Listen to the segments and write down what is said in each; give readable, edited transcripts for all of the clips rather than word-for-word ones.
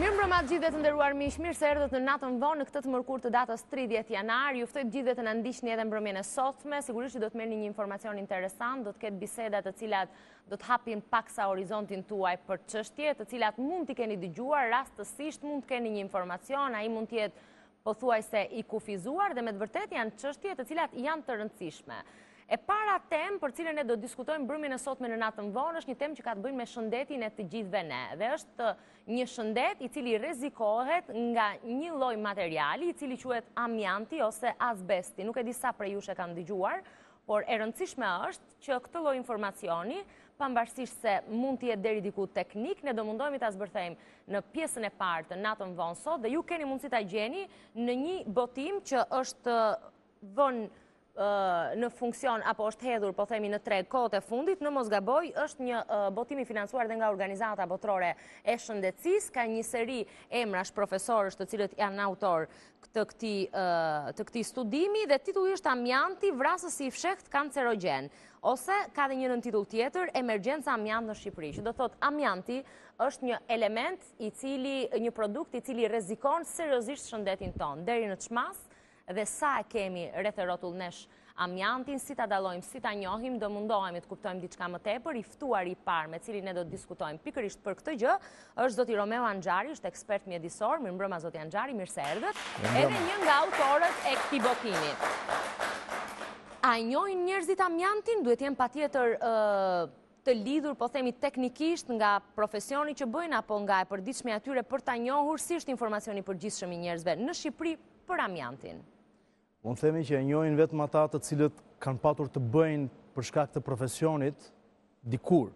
Mirëmbrëma të gjithëve të nderuar miq, mirë se erdhët në natën vonë në këtë të mërkurë të datës 30 janar. Ju ftoj të gjithëve të na ndiqni edhe mbrëmjen e sotme. Sigurisht që do të merrni një informacion interesant, do të ketë biseda të cilat do të hapin paksa horizontin tuaj për çështje, të cilat mund t'i keni dëgjuar rastësisht, mund të keni një informacion, ai mund të jetë pothuajse i kufizuar dhe me të vërtetë janë çështje të cilat janë të rëndësishme. E para temë për cilën ne do të diskutojmë mbrëmjen e sotme në natën vonë është një temë që ka të bëjë me shëndetin e të gjithëve ne dhe është një shëndet i cili rrezikohet nga një lloj materiali i cili quhet amianti ose azbesti. Nuk e di sa prej jush e kanë dëgjuar, por e rëndësishme është që këtë lloj informacioni, pavarësisht se mund të jetë deri diku teknik, ne do mundohemi ta zbërthejmë në pjesën e parë të natën vonë sot dhe ju keni mundësi ta gjeni në një botim që është vënë në funksion apo është hedhur, po themi në treg kohët e fundit, në mos gaboj, është një botim i financuar dhe nga Organizata Botërore e Shëndetësisë, ka një seri emrash profesorësh të cilët janë autorë të këtij të këtij studimi dhe titulli është Amianti, vrasësi i fshehtë kancerogjen. Ose ka dhe një nëntitull tjetër, Emergjenca amiant në Shqipëri, që do thotë amianti është një element i cili një produkt i cili rrezikon seriozisht shëndetin tonë, deri në ç'masë dhe sa e kemi rreth e rrotull nesh amiantin, si ta dallojmë, si ta njohim, do mundohemi të kuptojmë diçka më tepër. I ftuari i parë me cilin ne do të diskutojmë pikërisht për këtë gjë është zoti Romeo Anxhari, është ekspert mjedisor. Mirëmbrëma zoti Anxhari, mirë se erdhët. Edhe një nga autorët e këtij botimi. A e njohin njerëzit amiantin? Duhet të jenë patjetër të lidhur, po themi teknikisht nga profesioni që bëjnë apo nga e përditshmja e tyre për ta njohur si është informacioni i përgjithshëm i njerëzve në Shqipëri për amiantin. Mund të themi që e njohin vetëm ata të cilët kanë patur të bëjnë për shkak të profesionit dikur,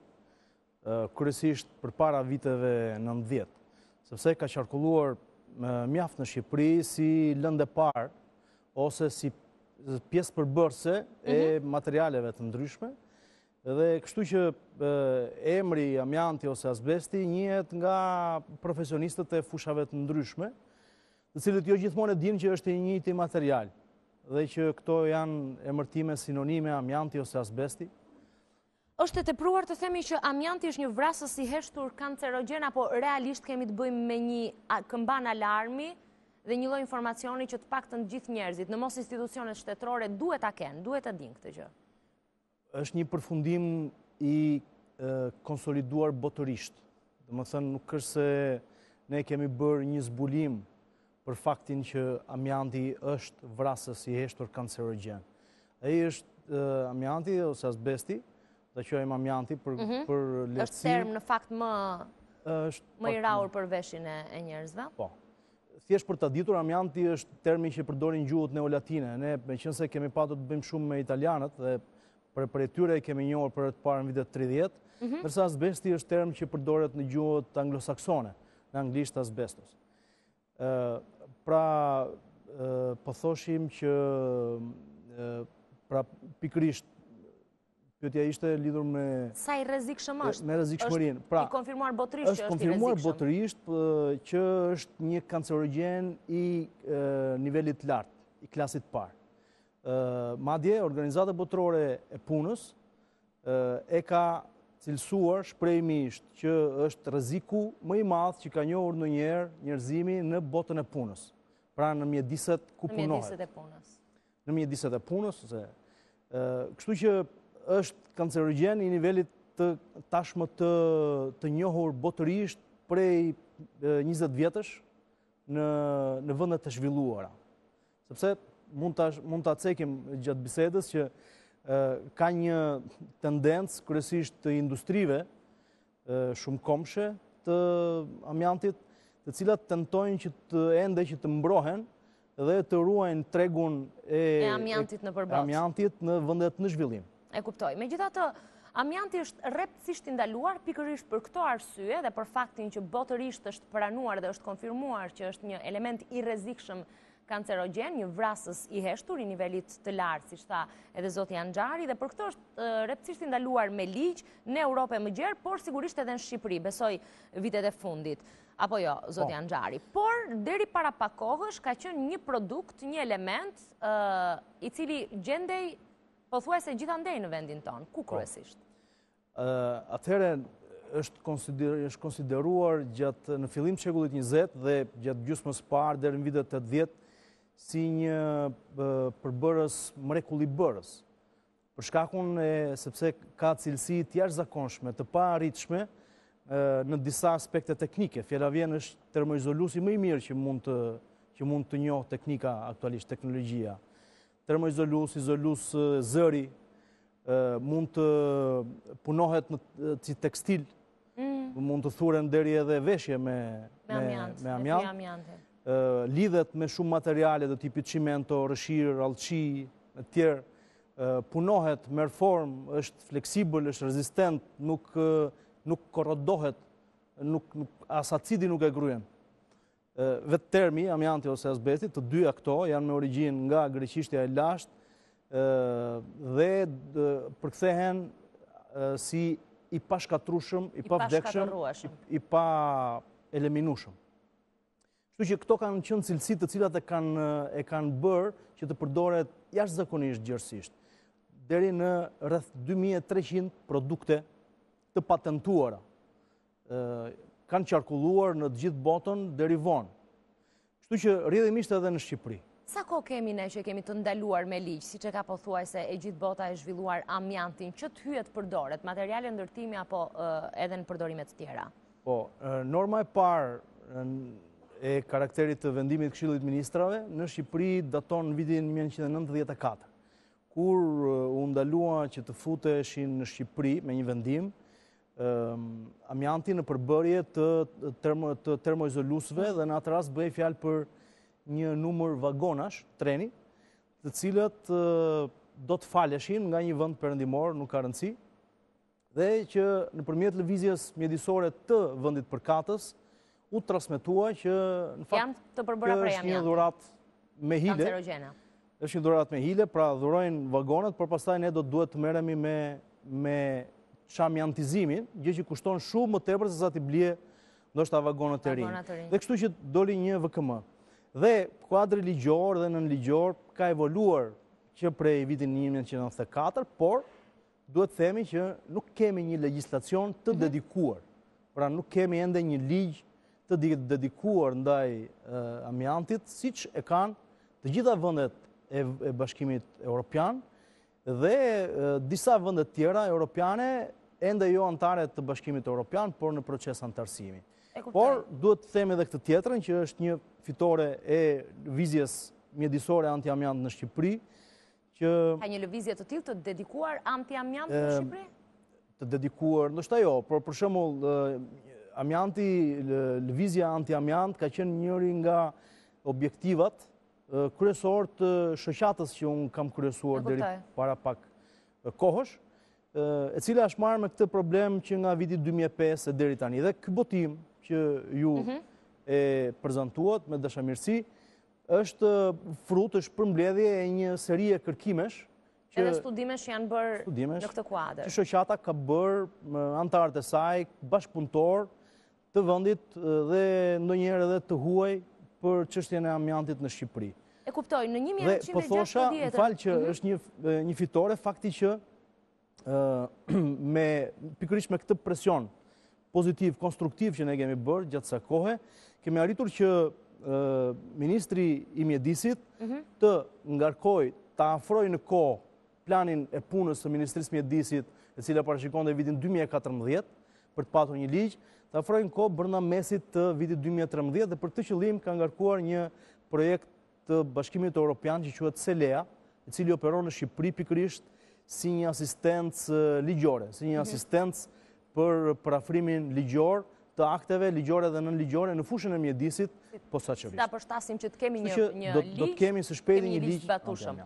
kryesisht përpara viteve 90, sepse ka qarkulluar mjaft në Shqipëri si lëndë e parë ose si pjesë përbërëse e mhm. materialeve të ndryshme, dhe kështu që emri amianti ose asbesti njihet nga profesionistët e fushave të ndryshme, të cilët jo gjithmonë e dinë që është i njëjti material dhe që këto janë emërtime sinonime amianti ose asbesti. Është e tepruar të themi që amianti është një vrasës i heshtur kancerogjen apo realisht kemi të bëjmë me një këmbanë alarmi dhe një lloj informacioni që të paktën gjithë njerëzit, në mos institucionet shtetërore duhet ta kenë, duhet ta dinë këtë gjë. Është një përfundim i konsoliduar botërisht. Domethënë, nuk është se ne kemi bërë një zbulim për faktin që amianti është vrasës i heshtur kancerogjen. Ai është amianti ose asbesti, ta quajmë amianti për, mhm. për lehtësi. Është term në fakt më, është më i rrahur për veshin e, e njerëzve. Po. Thjesht për ta ditur, amianti është termi që përdorin gjuhët neolatine. Ne, meqenëse kemi patur të bëjmë shumë me italianët dhe për prej tyre e kemi njohur për herë të parë në vitet 30, mhm. ndërsa asbesti është term që përdoret në gjuhët anglosaksone, në anglisht asbestos. Pra, po thoshim që pra pikërisht Pyetja ishte lidhur me sa i rrezikshëm është? Me rrezikshmërinë. Pra, i konfirmuar botërisht që është i rrezikshëm. Është konfirmuar botërisht që është një kancerogjen i nivelit të lartë, i klasit të parë. Madje Organizata Botërore e Punës e ka cilësuar shprehimisht që është rreziku më i madh që ka njohur ndonjëherë njerëzimi në botën e punës. Pra në mjediset ku punohet. Në mjediset e punës. në mjediset e punës, ose kështu që është kancerogjen i nivelit të tashmë të, të njohur botërisht prej 20 vjetësh në, në vendet e zhvilluara. Sepse mund ta, mund ta cekim gjatë bisedës që ka një tendencë kryesisht të industrive shumëkombëshe të amiantit, të cilat tentojnë që të ende që të mbrohen dhe të ruajnë tregun e, e amiantit nëpër botë. Amiantit në vendet në zhvillim. E kuptoj. Megjithatë, amianti është rreptësisht i ndaluar pikërisht për këto arsye dhe për faktin që botërisht është pranuar dhe është konfirmuar që është një element i rrezikshëm kancerogjen, një vrasës i heshtur i nivelit të lartë, siç tha edhe zoti Anxhari, dhe për këtë është rreptësisht i ndaluar me ligj në Europë e më gjerë, por sigurisht edhe në Shqipëri, besoj vitet e fundit. Apo jo, zoti po. Anxhari. Por, deri para pak kohësh, ka qenë një produkt, një element, i cili gjendej pothuajse gjithandej në vendin tonë, ku po. kryesisht? Atëherë, Është është konsideruar gjatë në fillim të shekullit 20 dhe gjatë gjysmës së parë deri në vitet 80 si një përbërës mrekullibërës. Për shkakun e sepse ka cilësi të jashtëzakonshme, të paarritshme në disa aspekte teknike. Fjala vjen është termoizoluesi më i mirë që mund të që mund të njohë teknika aktualisht, teknologjia. Termoizolues, izolues zëri, mund të punohet në si tekstil, mm. mund të thuren deri edhe veshje me, me, me amiant. Lidhet me shumë materiale të tipit çimento, rrëshirë, allçi, e tjerë, punohet, merr formë, është fleksibël, është rezistent, nuk, nuk korrodohet, nuk, nuk, as acidi nuk e gryen. Vetë termi, amianti ose asbesti, të dyja këto janë me origjinë nga greqishtja e lashtë dhe përkthehen si i pashkatërrueshëm, i pavdekshëm, i paeliminueshëm. Kështu që këto kanë qenë cilësi të cilat e kanë e kanë bërë që të përdoret jashtëzakonisht gjerësisht. Deri në rreth 2300 produkte të patentuara kanë qarkulluar në të gjithë botën deri vonë. Kështu që rrjedhimisht edhe në Shqipëri. Sa kohë kemi ne që kemi të ndaluar me ligj, siç e ka pothuajse e gjithë bota e zhvilluar amiantin, që të hyjë të përdoret, materiale ndërtimi apo edhe në përdorime të tjera? Po, norma e parë e karakterit të vendimit të Këshillit të Ministrave në Shqipëri daton në vitin 1994. Kur u ndalua që të futeshin në Shqipëri me një vendim, amianti në përbërje të, termo, të termoizoluesve dhe në atë rast bëhej fjalë për një numër vagonash treni, të cilët do të faleshin nga një vend perëndimor, nuk ka rëndësi, dhe që nëpërmjet lëvizjes mjedisore të vendit përkatës, u transmetua që në fakt janë të përbëra prej amianti. Është një dhuratë me hile. Është një dhuratë me hile, pra dhurojnë vagonët, por pastaj ne do të duhet të merremi me me çamiantizimin, gjë që kushton shumë më tepër se sa t'i blije ndoshta vagonët e rinj. Dhe kështu që doli një VKM. Dhe kuadri ligjor dhe nënligjor ka evoluar që prej vitit 1994, por duhet të themi që nuk kemi një legjislacion të mhm. dedikuar. Pra nuk kemi ende një ligj të dedikuar ndaj amiantit, siç e kanë të gjitha vendet e Bashkimit Europian dhe disa vende të tjera europiane ende jo anëtare të Bashkimit Europian, por në proces anëtarësimi. Por duhet të themi edhe këtë tjetrën që është një fitore e lëvizjes mjedisore anti-amiant në Shqipëri, që... Ka një lëvizje të tillë të dedikuar anti-amiant në Shqipëri? Të dedikuar, ndoshta jo, por për shembull, amianti, lëvizja anti-amiant ka qenë njëri nga objektivat kryesorë të shoqatës që unë kam kryesuar deri para pak kohësh, e cila është marrë me këtë problem që nga viti 2005 e deri tani. Dhe ky botim që ju mhm. e prezantuat me dashamirësi, Është frut, është përmbledhje e një serie kërkimesh që edhe studimesh që janë bërë në këtë kuadër. Që shoqata ka bërë me anëtarët e saj, bashkëpunëtorë të vendit dhe ndonjëherë edhe të huaj për çështjen e amiantit në Shqipëri. E kuptoj, në 1960... Dhe po thosha, më fal që mhm. është një, një fitore, fakti që me pikërisht me këtë presion pozitiv, konstruktiv që ne kemi bërë gjatë kësaj kohe, kemi arritur që ministri i mjedisit mhm. të ngarkojë, ta afrojë në kohë planin e punës së Ministrisë së Mjedisit, e cila parashikonte vitin 2014, për të patur një ligj, ta afrojë në kohë brenda mesit të vitit 2013 dhe për këtë qëllim ka ngarkuar një projekt të Bashkimit Europian që quhet Celea, i cili operon në Shqipëri pikërisht si një asistencë ligjore, si një mhm. asistencë për përafrimin ligjor të akteve ligjore dhe nënligjore në fushën e mjedisit posaçërisht. Ta përshtasim që të kemi një një ligj, do të kemi së shpejti një ligj të zbatueshëm.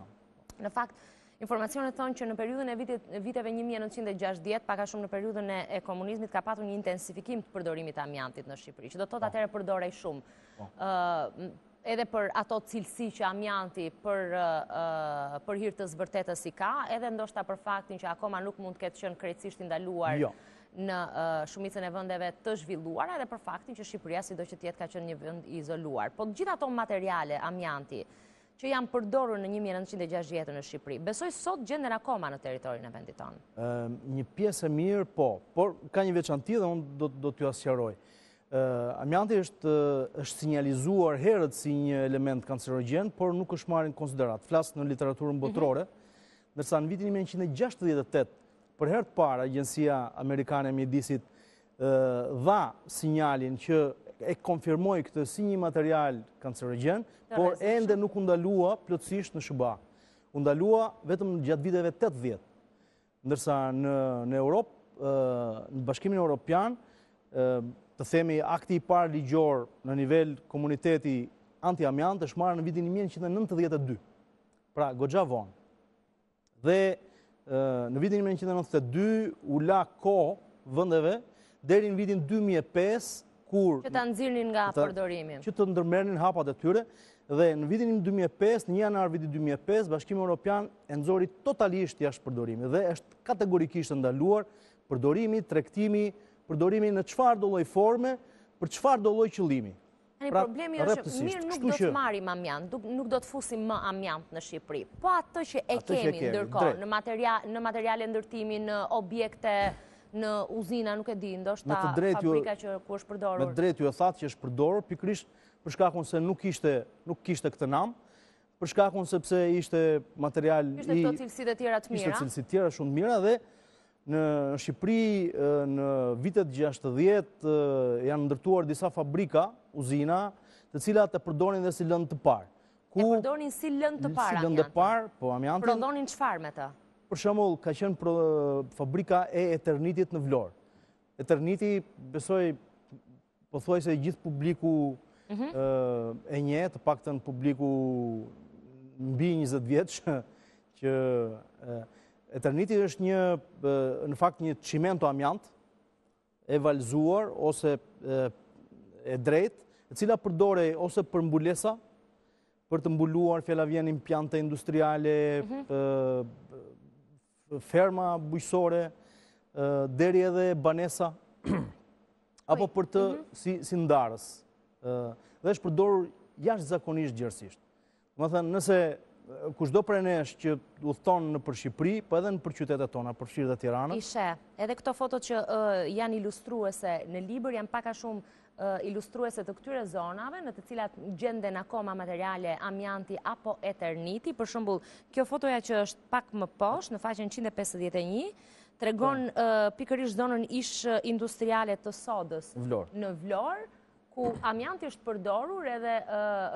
Në fakt, informacionet thonë që në periudhën e vitit, viteve 1960, pak a shumë në periudhën e, e komunizmit ka patur një intensifikim të përdorimit të amiantit në Shqipëri, që do të thotë po. atëherë përdorej shumë. Po. Ë edhe për ato cilësi që amianti për, për hir të së vërtetës i ka, edhe ndoshta për faktin që akoma nuk mund të ketë qenë krejtësisht i ndaluar jo. në shumicën e vendeve të zhvilluara, edhe për faktin që Shqipëria sido që të jetë ka qenë një vend i izoluar. Po të gjitha ato materiale amianti që janë përdorur në 1960 në Shqipëri. Besoj sot gjenden akoma në territorin e vendit tonë. Një pjesë e mirë, po, por ka një veçanti dhe unë do, do t'jua sqaroj. Amianti është, është sinjalizuar herët si një element kancerogjen, por nuk është marrë në konsideratë. Flas në literaturën mhm. botërore, ndërsa në vitin 1968, për herë të parë, Agjencia Amerikane e Mjedisit dha sinjalin që e konfirmoi këtë si një material kancerogjen, por ende nuk u ndalua plotësisht në SHBA. U ndalua vetëm gjatë viteve 80. Ndërsa në në Europë, në Bashkimin Europian, të themi akti i parë ligjor në nivel komuniteti anti-amiant është marrë në vitin 1992. Pra, goxha vonë. Dhe në vitin 1992 u la kohë vendeve deri në vitin 2005 kur që ta nxirrnin nga përdorimi. Që të ndërmerrnin hapat e tyre dhe në vitin 2005, në janar vitit 2005, Bashkimi Europian e nxori totalisht jashtë përdorimit dhe është kategorikisht e ndaluar përdorimi, tregtimi, përdorimi në çfarëdo lloj forme, për çfarëdo lloj qëllimi. Tani pra, problemi është mirë nuk do të marrim amiant, nuk do të fusim më amiant në Shqipëri. Po atë që e kemi ndërkohë në material në materiale ndërtimi, në objekte, në uzina, nuk e di, ndoshta fabrika që ku është përdorur. Me drejtë ju e thatë që është përdorur pikërisht për shkakun se nuk ishte nuk kishte këtë nam, për shkakun sepse ishte material i Kishte këto cilësi të tjera të mira. Kishte cilësi të tjera shumë të mira dhe në Shqipëri në vitet 60 janë ndërtuar disa fabrika, uzina, të cilat e përdorin dhe si lëndë të parë. Ku, e përdorin si lëndë të parë, Si lëndë të parë, po amiantin. Prodhonin çfarë me të? Për shembull, ka qenë fabrika e Eternitit në Vlorë. Eterniti, besoj, pothuajse gjithë publiku mhm. e njeh, të paktën publiku mbi 20 vjeç, që Eterniti është një, në fakt një çimento amiant, e valëzuar ose e drejtë, e cila përdorej ose për mbulesa, për të mbuluar fjala vjen impiante industriale, mhm. ferma bujqësore, deri edhe banesa, apo për të mhm. si, si ndarës. Dhe është përdorur jashtëzakonisht gjerësisht. Domethënë, nëse kushdo prej nesh që udhëton nëpër Shqipëri, po edhe nëpër qytetet tona, përfshirë dhe Tiranën. I sheh, edhe këto fotot që janë ilustruese në libër, janë pak a shumë ilustruese të këtyre zonave, në të cilat gjenden akoma materiale amianti apo eterniti. Për shembull, kjo fotoja që është pak më poshtë, në faqen 151, tregon po. pikërisht zonën ish industriale të sodës në Vlorë, ku amianti është përdorur edhe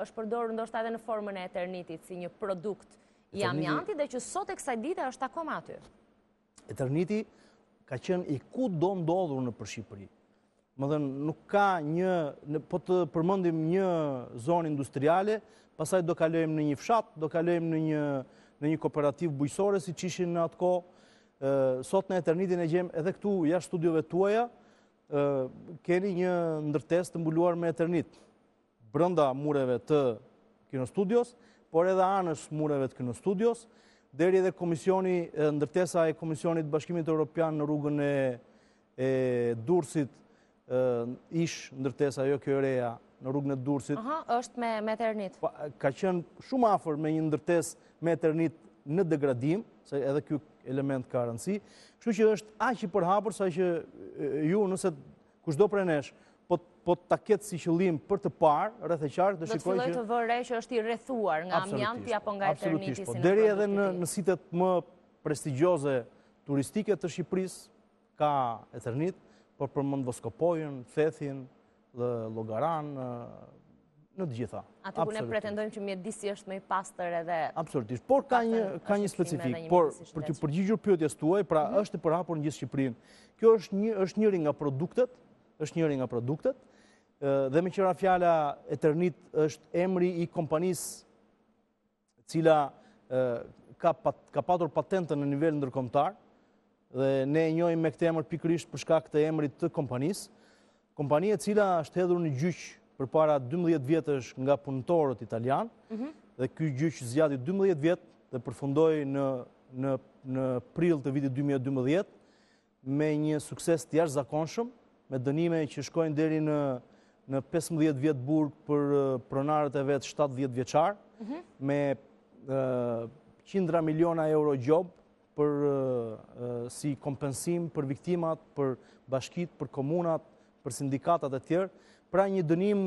është përdorur ndoshta edhe në formën e eternitit si një produkt i amiantit dhe që sot e kësaj dite është akoma aty. Eterniti ka qenë i kudondodhur nëpër Shqipëri. Domethënë, nuk ka një, po të përmendim një zonë industriale, pastaj do kalojmë në një fshat, do kalojmë në një, në një kooperativë bujqësore, siç ishin në atë kohë. Sot ne Eternitin e gjejmë edhe këtu jashtë studiove tuaja, keni një ndërtesë të mbuluar me Eternit. brenda mureve të Kinostudios, por edhe anës mureve të Kinostudios, deri edhe komisioni, ndërtesa e Komisionit të Bashkimit Europian në rrugën e, e Durrësit, ish ndërtesa, jo kjo e reja, në rrugën e Durrësit. Aha, është me, me eternit. Pa, ka qenë shumë afër me një ndërtesë me eternit në degradim, se edhe ky element ka rëndësi, kështu që është aq i përhapur sa që ju nëse Kushdo prej nesh, po po ta ketë si qëllim për të parë, rreth e qark, do shikojë që... Do të fillojë të vërë re që është i rrethuar nga amianti apo nga eterniti po. si në Deri edhe në, në sitet më prestigjioze turistike të Shqipërisë, ka eternit, por përmend Voskopojën, Thethin dhe Llogaranë, në të gjitha. Aty ku ne pretendojmë që mjedisi është më i pastër edhe... Absolutisht, por ka një, ka një specifikë, por për t'iu përgjigjur pyetjes tuaj, pra mhm. është i përhapur në gjithë Shqipërinë. Kjo është një, është njëri nga produktet, është njëri nga produktet, dhe meqë ra fjala Eternit është emri i kompanisë e cila ka, ka patur patentën në nivel ndërkombëtar, dhe ne e njohim me këtë emër pikërisht për shkak të emrit të kompanisë, kompani e cila është hedhur në gjyq përpara 12 vjetësh nga punëtorët italianë, mhm. dhe ky gjyq zgjati 12 vjet dhe përfundoi në, në, në prill të vitit 2012, me një sukses të jashtëzakonshëm, me dënime që shkojnë deri në në 15 vjet burg për pronarët e vet 70 vjeçar. mhm. me qindra miliona euro gjobë për si kompensim për viktimat, për bashkitë, për komunat, për sindikatat e tjerë, pra një dënim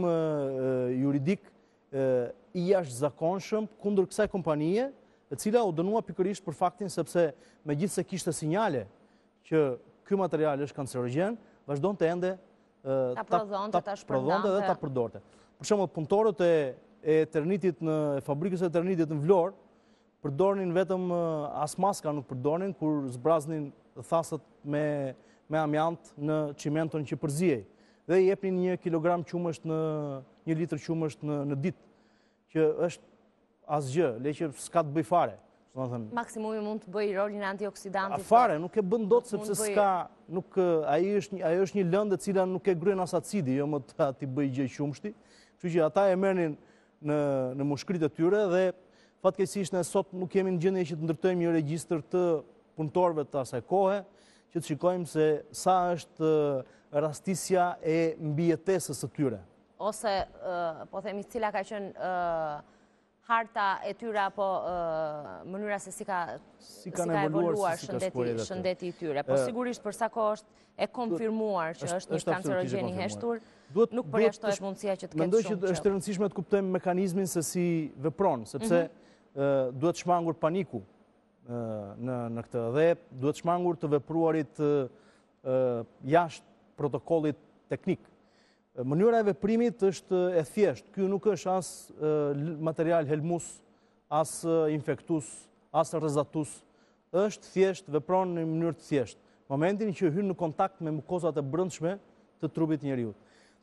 juridik i jashtëzakonshëm kundër kësaj kompanie, e cila u dënua pikërisht për faktin sepse megjithëse kishte sinjale që ky material është kancerogjen, vazhdonte ende ta prodhonte, ta prodhonte dhe ta përdorte. Për shembull, punëtorët e Eternitit në fabrikës e Eternitit në Vlorë, përdornin vetëm as maska nuk përdornin kur zbraznin thasët me me amiant në çimenton që përzihej dhe i jepnin një kilogram qumësht në një litër qumësht në në ditë që është asgjë, le që s'ka të bëjë fare. Domethënë, Maksimumi mund të bëjë rolin e antioksidantit. A fare, nuk e bën dot sepse s'ka, nuk ai është ajo është një lëndë e cila nuk e gryen as acidi, jo më t'i bëjë gjë qumështi. Kështu që ata e merrnin në në mushkëritë e tyre dhe fatkeqësisht ne sot nuk jemi në gjendje që të ndërtojmë një regjistër të punëtorëve të asaj kohe, që të shikojmë se sa është rastisja e mbijetesës së tyre. Ose, po themi, cila ka qenë harta e tyre apo mënyra se si ka si ka evoluar shëndeti i tyre. Po sigurisht për sa kohë është e konfirmuar që është një kancerogjen i heshtur, nuk përjashtohet mundësia që të ketë shumë. Mendoj që është e rëndësishme të kuptojmë mekanizmin se si vepron, sepse mhm. duhet shmangur paniku në në këtë dhe duhet shmangur të vepruarit jashtë protokollit teknik. Mënyra e veprimit është e thjeshtë. Ky nuk është as material helmues, as infektues, as rrezatues. Është thjesht vepron në mënyrë të thjeshtë. Momentin që hyn në kontakt me mukozat e brendshme të trupit të njeriut.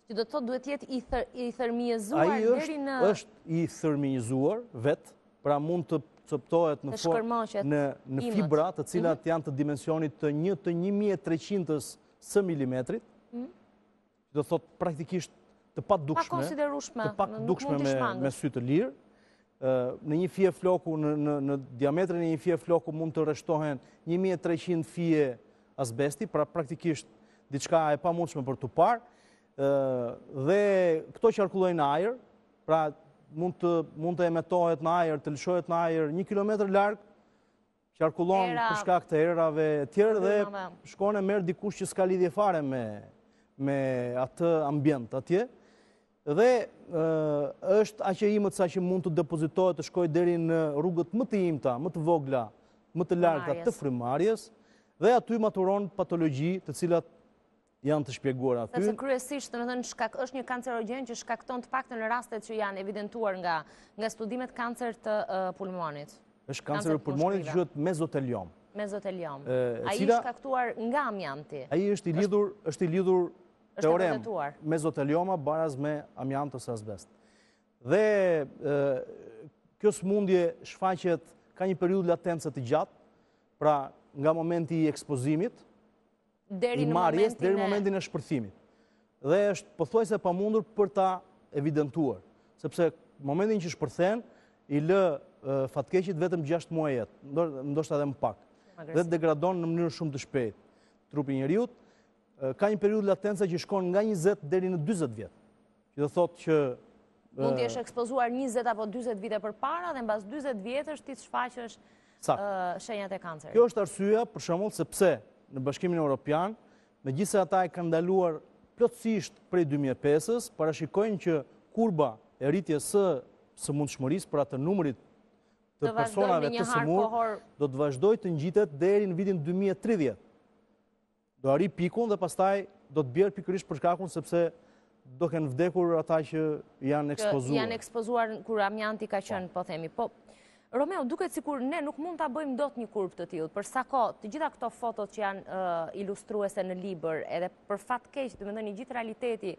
Që do të thotë duhet të jetë i thërmijëzuar deri në Ai është i thërmijëzuar vetë, pra mund të coptohet në në në fibra të cilat mhm. janë të dimensionit të 1 të 1300-ës së milimetrit. Mhm. Do thotë praktikisht të padukshme, të padukshme me, me sy të lirë. Në një fije floku, në, në, në diametrin e një fije floku mund të rreshtohen 1300 fije asbesti, pra praktikisht diçka e pamundshme për t'u parë. Dhe këto qarkullojnë në ajër, pra mund të, mund të emetohet në ajër, të lëshohet në ajër një kilometër larg, qarkullon për shkak të erërave e tjerë dhe shkon e merr dikush që s'ka lidhje fare me me atë ambient atje. Dhe është aq e imët sa që mund të depozitohet të shkojë deri në rrugët më të imta, më të vogla, më të largëta të frymëmarrjes dhe aty maturon patologji të cilat janë të shpjeguara aty. Sepse kryesisht, domethënë, shkak, është një kancerogjen që shkakton të paktën në rastet që janë evidentuar nga, nga studimet kancer të pulmonit. është kancer i pulmonit që quhet mezoteliom. Mezoteliom. Ai i shkaktuar nga amianti. Ai është i lidhur, është i lidhur teoremë mezotelioma baraz me amiant ose asbest. Dhe kjo sëmundje shfaqet ka një periudhë latence të gjatë, pra nga momenti i ekspozimit, deri në momentin deri në momentin e shpërthimit. Dhe është pothuajse e pamundur për ta evidentuar, sepse momentin që shpërthen i lë fatkeqit vetëm 6 muaj jetë, ndoshta edhe më pak. Dhe degradon në mënyrë shumë të shpejtë trupi i njeriut. Ka një periudhë latence që shkon nga 20 deri në 40 vjet. Që do thotë që Mund të jesh ekspozuar 20 apo 40 vite përpara dhe mbas 40 vjetësh ti të shfaqësh shenjat e kancerit. Kjo është arsyeja, për shembull, sepse në Bashkimin Evropian, megjithëse ata e kanë ndaluar plotësisht prej 2005-ës, parashikojnë që kurba e rritjes së sëmundshmërisë pra të numrit të personave të sëmurë do të vazhdojë të ngjitet deri në vitin 2030. Do arrijë pikun dhe pastaj do të bjerë pikërisht për shkakun sepse do kenë vdekur ata që janë ekspozuar. Janë ekspozuar kur amianti ka qenë, po themi. Po, Romeo, duket sikur ne nuk mund ta bëjmë dot një kurbë të tillë, për sa kohë të gjitha këto fotot që janë ilustruese në libër, edhe për fat keq, domethënë i gjithë realiteti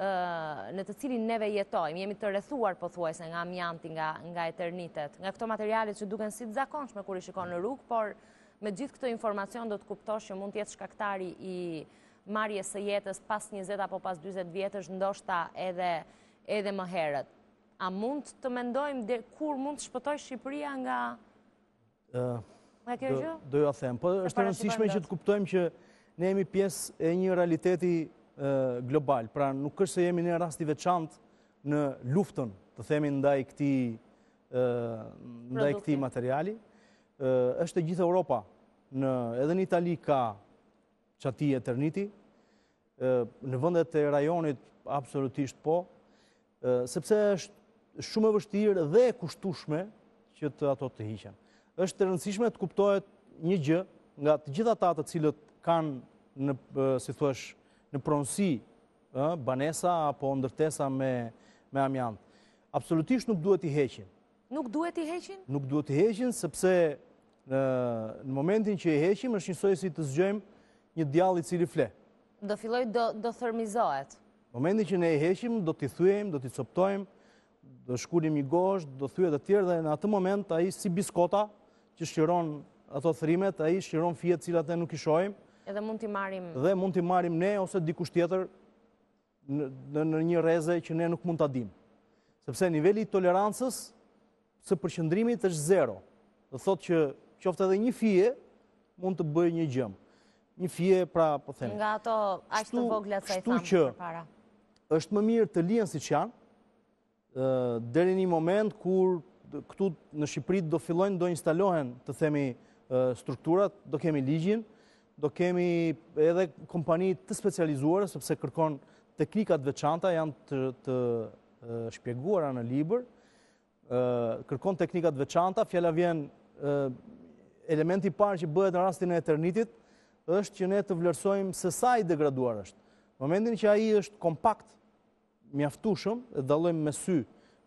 në të cilin neve jetojmë, jemi të rrethuar pothuajse nga amianti, nga, nga eternitet, nga këto materialet që duken si të zakonshme kur i shikon në rrugë, por Me gjithë këtë informacion do të kuptosh që mund të jetë shkaktari i marrjes së jetës pas 20 apo pas 40 vjetësh, ndoshta edhe edhe më herët. A mund të mendojmë dhe kur mund të shpëtojë Shqipëria nga nga kjo gjë? Do jua them, po është e rëndësishme që të kuptojmë që ne jemi pjesë e një realiteti global. Pra nuk është se jemi një rast i veçantë në luftën, të themi ndaj këtij ndaj këtij materiali. Është e gjithë Europa, në, edhe në Itali ka çati eterniti, në vendet e rajonit absolutisht po, sepse është shumë e vështirë dhe e kushtueshme që të ato të hiqen. Është e rëndësishme të kuptohet një gjë nga të gjithë ata të cilët kanë në, si thuash, në pronësi, banesa apo ndërtesa me, me amiant. Absolutisht nuk duhet t'i heqin. Nuk duhet t'i heqin? Nuk duhet t'i heqin, sepse në, në momentin që i heqim, është njësoj si të zgjojmë një djall i cili fle. Do fillojë, do, do thërmizohet. Në momentin që ne i heqim, do t'i thyejmë, do t'i coptojmë, do shkulim një gozhdë, do thyhet e tjerë dhe në atë moment ai si biskota që çliron ato thërrimet, ai çliron fijet të cilat ne nuk i shohim. Edhe mund t'i marrim dhe mund t'i marrim ne ose dikush tjetër në, në, në një rreze që ne nuk mund ta dimë. Sepse niveli i tolerancës së përqendrimit është zero. Do thotë që qoftë edhe një fije mund të bëjë një gjëm. Një fije, pra, po themi. Nga ato aq të vogla sa i thamë përpara. Është më mirë të lihen siç janë, deri në një moment kur këtu në Shqipëri do fillojnë do instalohen, të themi, strukturat, do kemi ligjin, do kemi edhe kompani të specializuara, sepse kërkon teknika të veçanta, janë të, të shpjeguara në libër, kërkon teknika të veçanta, fjala vjen elementi i parë që bëhet në rastin e eternitit, është që ne të vlerësojmë se sa i degraduar është. Në momentin që ai është kompakt, mjaftueshëm, e dallojmë me sy,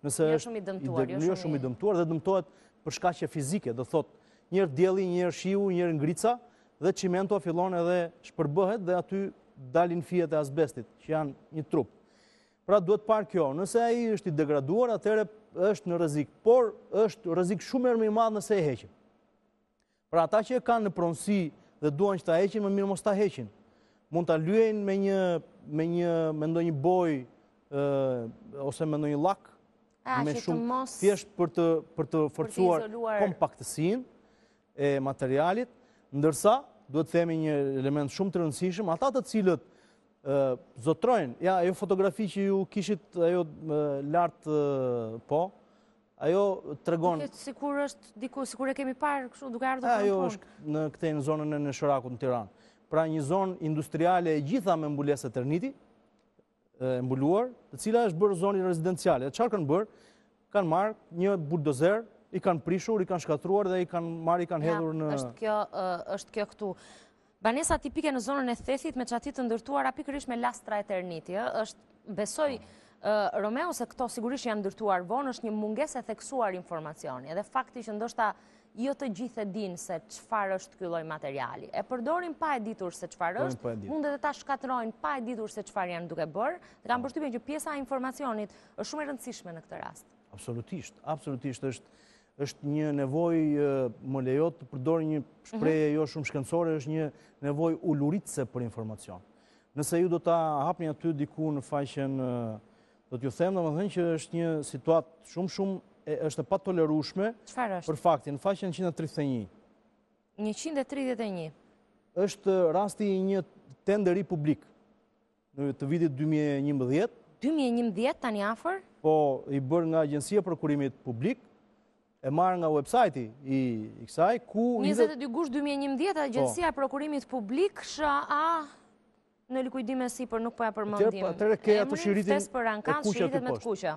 nëse jo është i dëmtuar, jo, jo shumë i dëmtuar dhe dëmtohet për shkaqe fizike, do thotë një herë dielli, një herë shiu, një herë ngrica dhe çimento fillon edhe shpërbëhet dhe aty dalin fijet e asbestit, që janë një trup. Pra duhet parë kjo, nëse ai është i degraduar, atëherë është në rrezik, por është rrezik shumë herë më i madh nëse e heqim. Pra ata që e kanë në pronësi dhe duan që ta heqin, më mirë mos ta heqin. Mund ta lyejnë me një me një me ndonjë bojë ose me ndonjë llak, me shumë mos... thjesht për të për të forcuar kompaktësinë e materialit, ndërsa duhet të themi një element shumë të rëndësishëm, ata të cilët zotërojnë, ja ajo fotografi që ju kishit ajo lart po, Ajo tregon... Duket sikur është diku, sikur e kemi parë kështu duke ardhur për në punë. Ajo është në këtej në zonën e Neshorakut në Tiranë. Pra një zonë industriale e gjitha me mbulesë eterniti, e mbuluar, të cila është bërë zonë rezidenciale. Çfarë kanë bërë? Kanë marrë një buldozer, i kanë prishur, i kanë shkatërruar dhe i kanë marrë, i kanë hedhur në... Është kjo, është kjo këtu. Banesa tipike në zonën e Thethit me çati të ndërtuara pikërisht me lastra eterniti, ë, është besoj Romeo se këto sigurisht janë ndërtuar vonë, është një mungesë e theksuar informacioni. Edhe fakti që ndoshta jo të gjithë e dinë se çfarë është ky lloj materiali. E përdorin pa e ditur se çfarë është, mund edhe ta shkatërrojnë pa e ditur se çfarë janë duke bërë. Dhe kam përshtypjen që pjesa e informacionit është shumë e rëndësishme në këtë rast. Absolutisht, absolutisht është është një nevojë, më lejo të përdor një shprehje mhm. jo shumë shkencore, është një nevojë uluritëse për informacion. Nëse ju do ta hapni aty diku në faqen, do t'ju them domethënë që është një situatë shumë shumë është e patolerueshme. Çfarë është? Për faktin, në faqen 131. 131. Është rasti i një tenderi publik. Në të vitit 2011. 2011, tani afër? Po, i bërë nga Agjencia e Prokurimit Publik, e marrë nga website-i i kësaj, ku... 22 gusht 2011, Agjencia e Prokurimit Publik, SHA, në likuidim e sipër, nuk po e përmendim. Atëherë ke atë shiritin e kuq aty me të kuqe.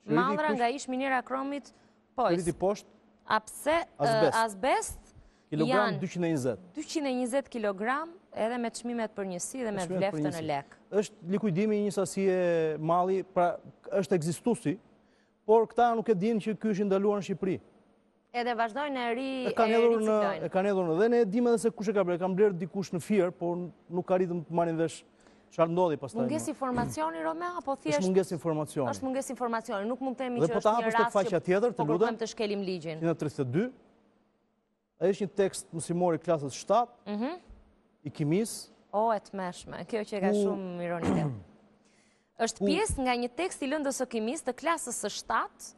Mallra nga ish miniera kromit, Pojs. Shiriti poshtë? Apse, azbest, Kilogram 220. 220 kilogram edhe me çmimet për njësi dhe me vleftën në lek. Është likuidimi i një sasie malli, pra është ekzistuesi, por këta nuk e dinë që ky është i ndaluar në Shqipëri. Edhe vazhdojnë e ri e kanë hedhur në e kanë hedhur në dhe ne e dimë edhe se kush e ka blerë, e kanë blerë dikush në Fier, por nuk arritëm të marrim vesh Çfarë ndodhi pastaj? Mungesë informacioni Romeo apo thjesht Është mungesë informacioni. Është mungesë informacioni, nuk mund të themi që po është një rast që tjetër, po kërkojmë të shkelim ligjin. 132. Ai është një tekst mësimor i klasës 7. Mhm. I kimisë. O, e tmerrshme. Kjo që e ka shumë ironike. Është pjesë nga një tekst i lëndës së kimisë të klasës së 7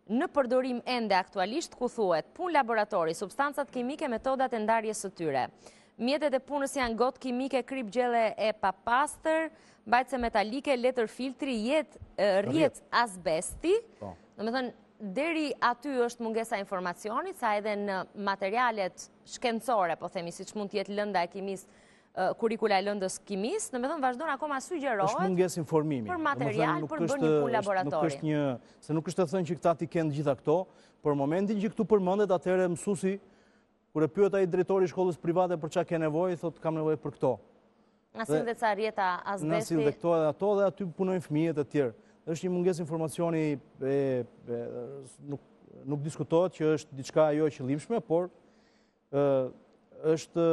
në përdorim ende aktualisht ku thuhet punë laboratori, substancat kimike, metodat e ndarjes së tyre. Mjetet e punës janë gotë kimike, kripë gjelle e papastër, mbajtëse metalike, letër filtri, jetë, rrjet azbesti. Po. Domethënë, deri aty është mungesa e informacionit, sa edhe në materialet shkencore, po themi, siç mund të jetë lënda e kimisë, kurikula e lëndës kimisë, domethënë vazhdon akoma sugjerohet është mungesë informimi. Për material, për bërë një punë laboratori. Nuk është një, se nuk është e thënë që këta t'i kenë gjitha këto, por momentin që këtu përmendet atëherë mësuesi Kur e pyet ai drejtori i shkollës private për ça ke nevojë, thotë kam nevojë për këto. Na sill dhe ca rrjeta azbesti. Na sill dhe këto edhe ato dhe aty punojnë fëmijët e tjerë. Është një mungesë informacioni e, e, nuk nuk diskutohet që është diçka jo e qëllimshme, por ë është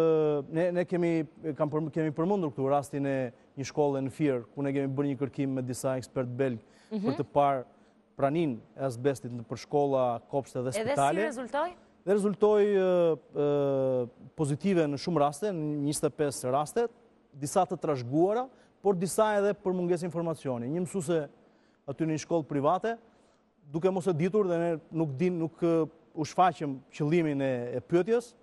ne ne kemi kam për, kemi përmendur këtu rastin e një shkolle në Fier ku ne kemi bërë një kërkim me disa ekspertë belgë mm -hmm. për të parë praninë e asbestit nëpër shkolla, kopshte dhe spitale. Edhe si rezultoi? Dhe rezultoi pozitive në shumë raste, në 25 raste, disa të trashëguara, por disa edhe për mungesë informacioni. Një mësuese aty në një shkollë private, duke mos e ditur dhe ne nuk din, nuk u shfaqëm qëllimin e, e pyetjes,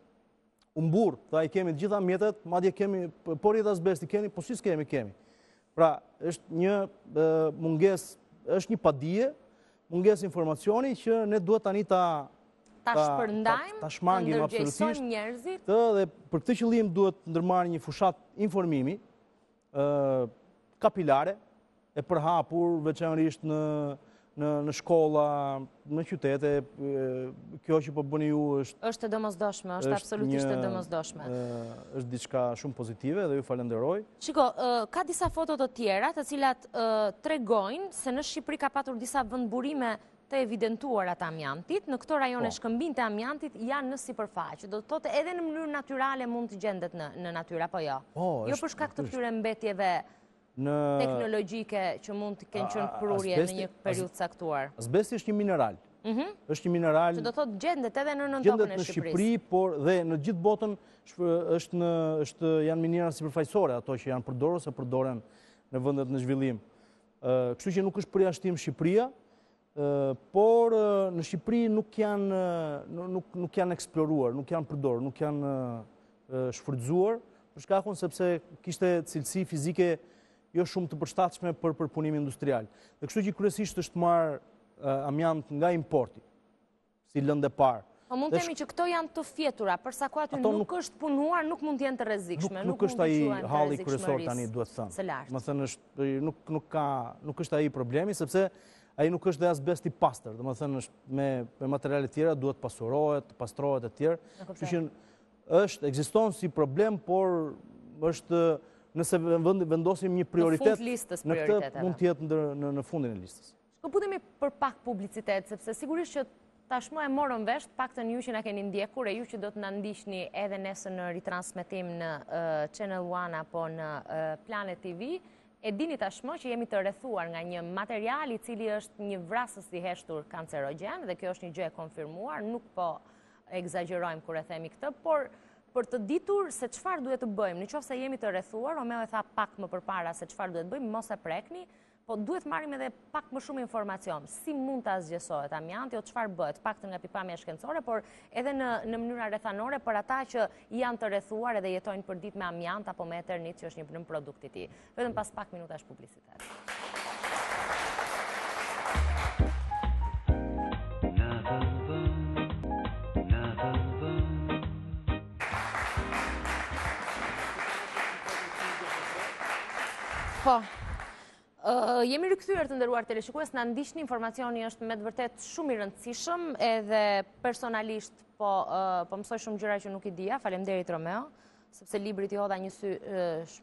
u mburr, tha i kemi të gjitha mjetet, madje kemi, po rrjeta asbesti keni, po si s'kemi, kemi. Pra, është një mungesë, është një padije, mungesë informacioni që ne duhet tani ta ta shpërndajmë, ta shmangim absolutisht njerëzit. Të dhe për këtë qëllim duhet ndërmarrë një fushatë informimi, ë kapilare, e përhapur veçanërisht në në në shkolla, në qytete, kjo që po bëni ju është është e domosdoshme, është absolutisht e domosdoshme. Është diçka shumë pozitive dhe ju falenderoj. Shiko, ka disa foto të tjera të cilat tregojnë se në Shqipëri ka patur disa vendburime të evidentuara të amiantit, në këto rajone po. shkëmbinjtë e amiantit janë në sipërfaqe. Do të thotë edhe në mënyrë natyrale mund të gjendet në në natyrë apo jo? Po, jo për shkak të këtyre mbetjeve teknologjike që mund të kenë qenë prurje në një periudhë të caktuar. Asbesti është një mineral. Mhm. Është një mineral Që do thotë gjendet edhe në nëntokën e Gjendet në Shqipëri, por dhe në gjithë botën është në është janë miniera sipërfaqësore ato që janë përdorur ose përdoren në vendet në zhvillim. Kështu që nuk është përjashtim Shqipëria, por në Shqipëri nuk janë nuk nuk janë eksploruar, nuk janë përdorur, nuk janë shfrytëzuar, për shkakun sepse kishte cilësi fizike jo shumë të përshtatshme për përpunim industrial. Dhe kështu që kryesisht është marrë amiant nga importi. si lëndë e parë. Po mund të themi që këto janë të fjetura, për sa kohë aty nuk është punuar, nuk mund të jenë të rrezikshme, nuk është ai halli kryesor tani duhet thënë. Domethënë është nuk nuk ka nuk është ai problemi sepse ai nuk është dhe asbest i pastër, domethënë është me me materiale të tjera duhet pasurohet, të pastrohet e tjerë. Kështu që është ekziston si problem, por është nëse vendosim një prioritet në këtë mund të jetë në në fundin e listës. Shkëputemi për pak publicitet, sepse sigurisht që tashmë e morëm vesh, të paktën ju që na keni ndjekur e ju që do të na ndiqni edhe nesër në ritransmetim në Channel One apo në Planet TV, e dini tashmë që jemi të rrethuar nga një material i cili është një vrasës i heshtur kancerogjen dhe kjo është një gjë e konfirmuar, nuk po ekzagjerojmë kur e themi këtë, por për të ditur se çfarë duhet të bëjmë, në qoftë se jemi të rrethuar, Romeo e tha pak më përpara se çfarë duhet të bëjmë, mos e prekni, Po duhet marrim edhe pak më shumë informacion, si mund të asgjësohet amianti, o çfarë bëhet, të paktën nga pikëpamja shkencore, por edhe në, në mënyra rrethanore për ata që janë të rrethuar edhe jetojnë përditë me amiant apo me eternit që është një nënprodukt i tij. Vetëm pas pak minutash publicitet. Po, Jemi rikthyer të nderuar teleshikues, na ndiqni, informacioni është me të vërtetë shumë i rëndësishëm, edhe personalisht po, po mësoj shumë gjëra që nuk i dija, faleminderit Romeo, sepse librit i hodha një sy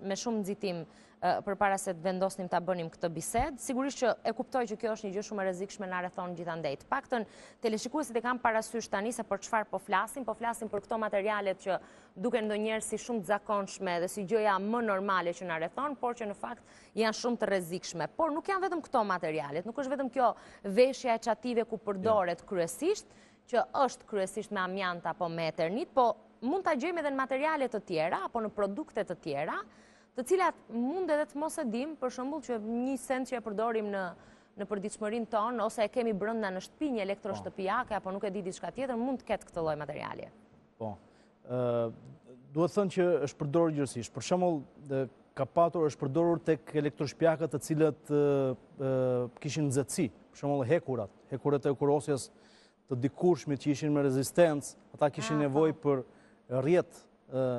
me shumë nxitim përpara se të vendosnim ta bënim këtë bisedë. Sigurisht që e kuptoj që kjo është një gjë shumë e rrezikshme na rrethon gjithandej. Të paktën teleshikuesit e kanë parasysh tani se për çfarë po flasim, po flasim për këto materialet që duken ndonjëherë si shumë të zakonshme dhe si gjëja më normale që na rrethon, por që në fakt janë shumë të rrezikshme. Por nuk janë vetëm këto materialet, nuk është vetëm kjo veshja e çative ku përdoret kryesisht, që është kryesisht me amiant apo me eternit, po mund ta gjejmë edhe në materiale të tjera apo në produkte të tjera, të cilat mund edhe të mos e dimë, për shembull që një send që e përdorim në në përditshmërinë tonë ose e kemi brenda në shtëpi një elektroshtëpiake apo nuk e di diçka tjetër, mund të ketë këtë lloj materiali. Po. Ë duhet thënë që është përdorur gjerësisht. Për shembull, ka patur është përdorur tek elektroshtëpiakët të cilët kishin nxehtësi, për shembull hekurat, hekurat e hekurosjes të dikurshmit që ishin me rezistencë, ata kishin ah, nevojë po. për rrjet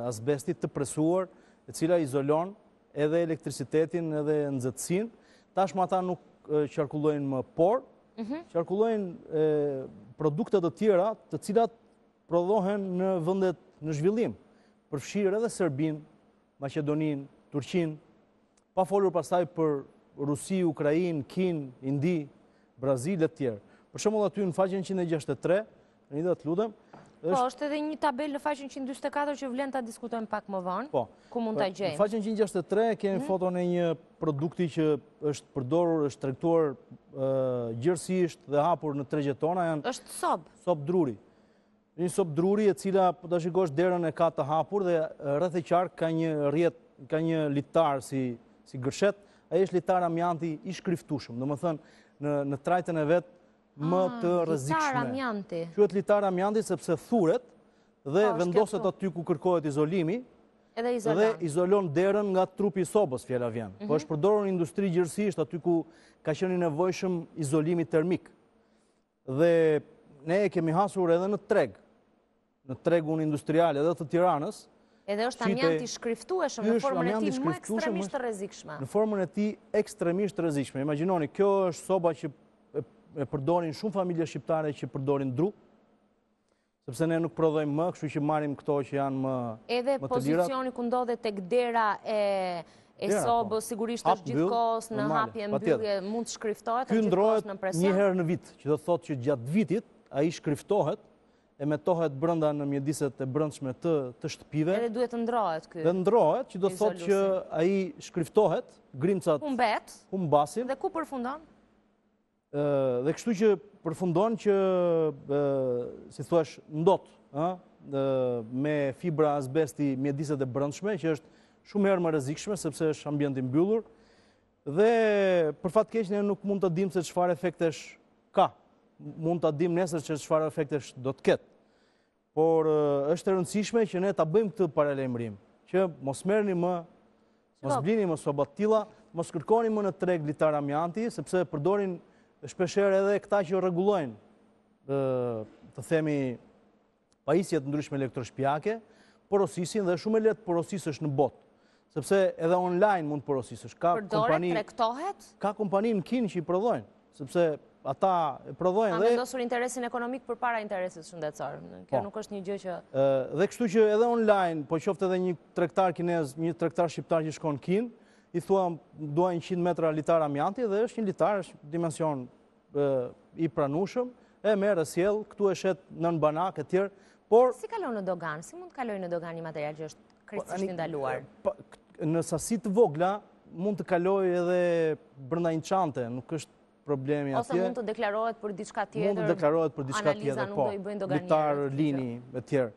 azbesti të presuar, e cila izolon edhe elektricitetin edhe nxehtësinë. Tashmë ata nuk qarkullojnë më, por mhm. qarkullojnë produkte të tjera të cilat prodhohen në vendet në zhvillim, përfshirë edhe Serbinë, Maqedoninë, Turqinë, pa folur pastaj për Rusi, Ukrainë, Kinë, Indi, Brazil e të tjerë. Për shembull aty në faqen 163, Anita të lutem, Po, është edhe një tabelë në faqen 144 që vlen ta diskutojmë pak më vonë, po, ku mund ta po, gjejmë. Në faqen 163 kemi mhm. foton e një produkti që është përdorur, është tregtuar gjerësisht dhe hapur në tregjet tona, janë Është sobë. Sobë druri. Një sobë druri e cila, po ta shikosh derën e ka të hapur dhe rreth e qark ka një rrjet, ka një litar si, si gërshet, ai është litar amianti i shkriftueshëm, domethënë në, në trajtën e vet më ah, të rrezikshme. Litar amianti. Quhet litar amianti sepse thuret dhe po, vendoset aty ku kërkohet izolimi, Edhe izolon. Dhe izolon derën nga trupi i sobës, fjala vjen. Po mhm. është përdorur në industri gjerësisht aty ku ka qenë i nevojshëm izolimi termik. Dhe ne e kemi hasur edhe në treg, në tregun industrial edhe të Tiranës. Edhe është amiant i shkriftueshëm në formën e tij më ekstremisht të rrezikshme. Në formën e tij ekstremisht të rrezikshme. Imagjinoni, kjo është soba që e përdorin shumë familje shqiptare që përdorin dru, sepse ne nuk prodhojmë më, kështu që marrim këto që janë më të lira. Edhe pozicioni ku ndodhet tek dera e e po. sobës, sigurisht është gjithë kohës në hapje, mbyllje, mund të shkriftohet, është gjithë kohës në presion. Ky ndrohet një herë në vit, që do të thotë që gjatë vitit, ai shkriftohet, emetohet brenda në mjediset e brendshme të të shtëpive. Edhe duhet të ndrohet ky. Dhe ndrohet, që do të thotë që ai shkriftohet, grimcat humbet, humbasin. Dhe ku përfundon? Dhe kështu që përfundon që, si thua, ndot, ë, me fibra asbesti mjediset e brendshme, që është shumë herë më rrezikshme sepse është ambient i mbyllur. Dhe për fat keq ne nuk mund të dimë se çfarë efektesh ka. Mund ta dimë nesër se çfarë efektesh do të ketë. Por është e rëndësishme që ne ta bëjmë këtë paralajmërim, që mos merrni më, mos blini më soba të tilla, mos kërkoni më në treg litar amianti, sepse përdorin shpeshherë edhe këta që rregullojnë, të themi, pajisje të ndryshme elektroshtëpiake, porosisin dhe shumë e lehtë të porosisësh në botë, sepse edhe online mund të porosisësh. Ka kompani, tregtohet? Ka kompani në Kinë që i prodhojnë, sepse ata e prodhojnë dhe... Kanë vendosur interesin ekonomik përpara interesit shëndetësor. Kjo po. nuk është një gjë që... Dhe kështu që edhe online, po qoftë edhe një tregtar kinez, një tregtar shqiptar që shkon në Kinë, i thua dua 100 metra litar amianti dhe është një litar, është dimension i pranueshëm, e merr e sjell, këtu e shet nën banak e tjerë, por... Si kalon në doganë? Si mund të kalojë në doganë një material që është po, krejtësisht i ndaluar? Në sasi të vogla, mund të kalojë edhe brenda një çante, nuk është problemi atje. Ose mund të deklarohet për diçka tjetër. Mund të deklarohet për diçka tjetër, po. Litar, lini, e tjerë.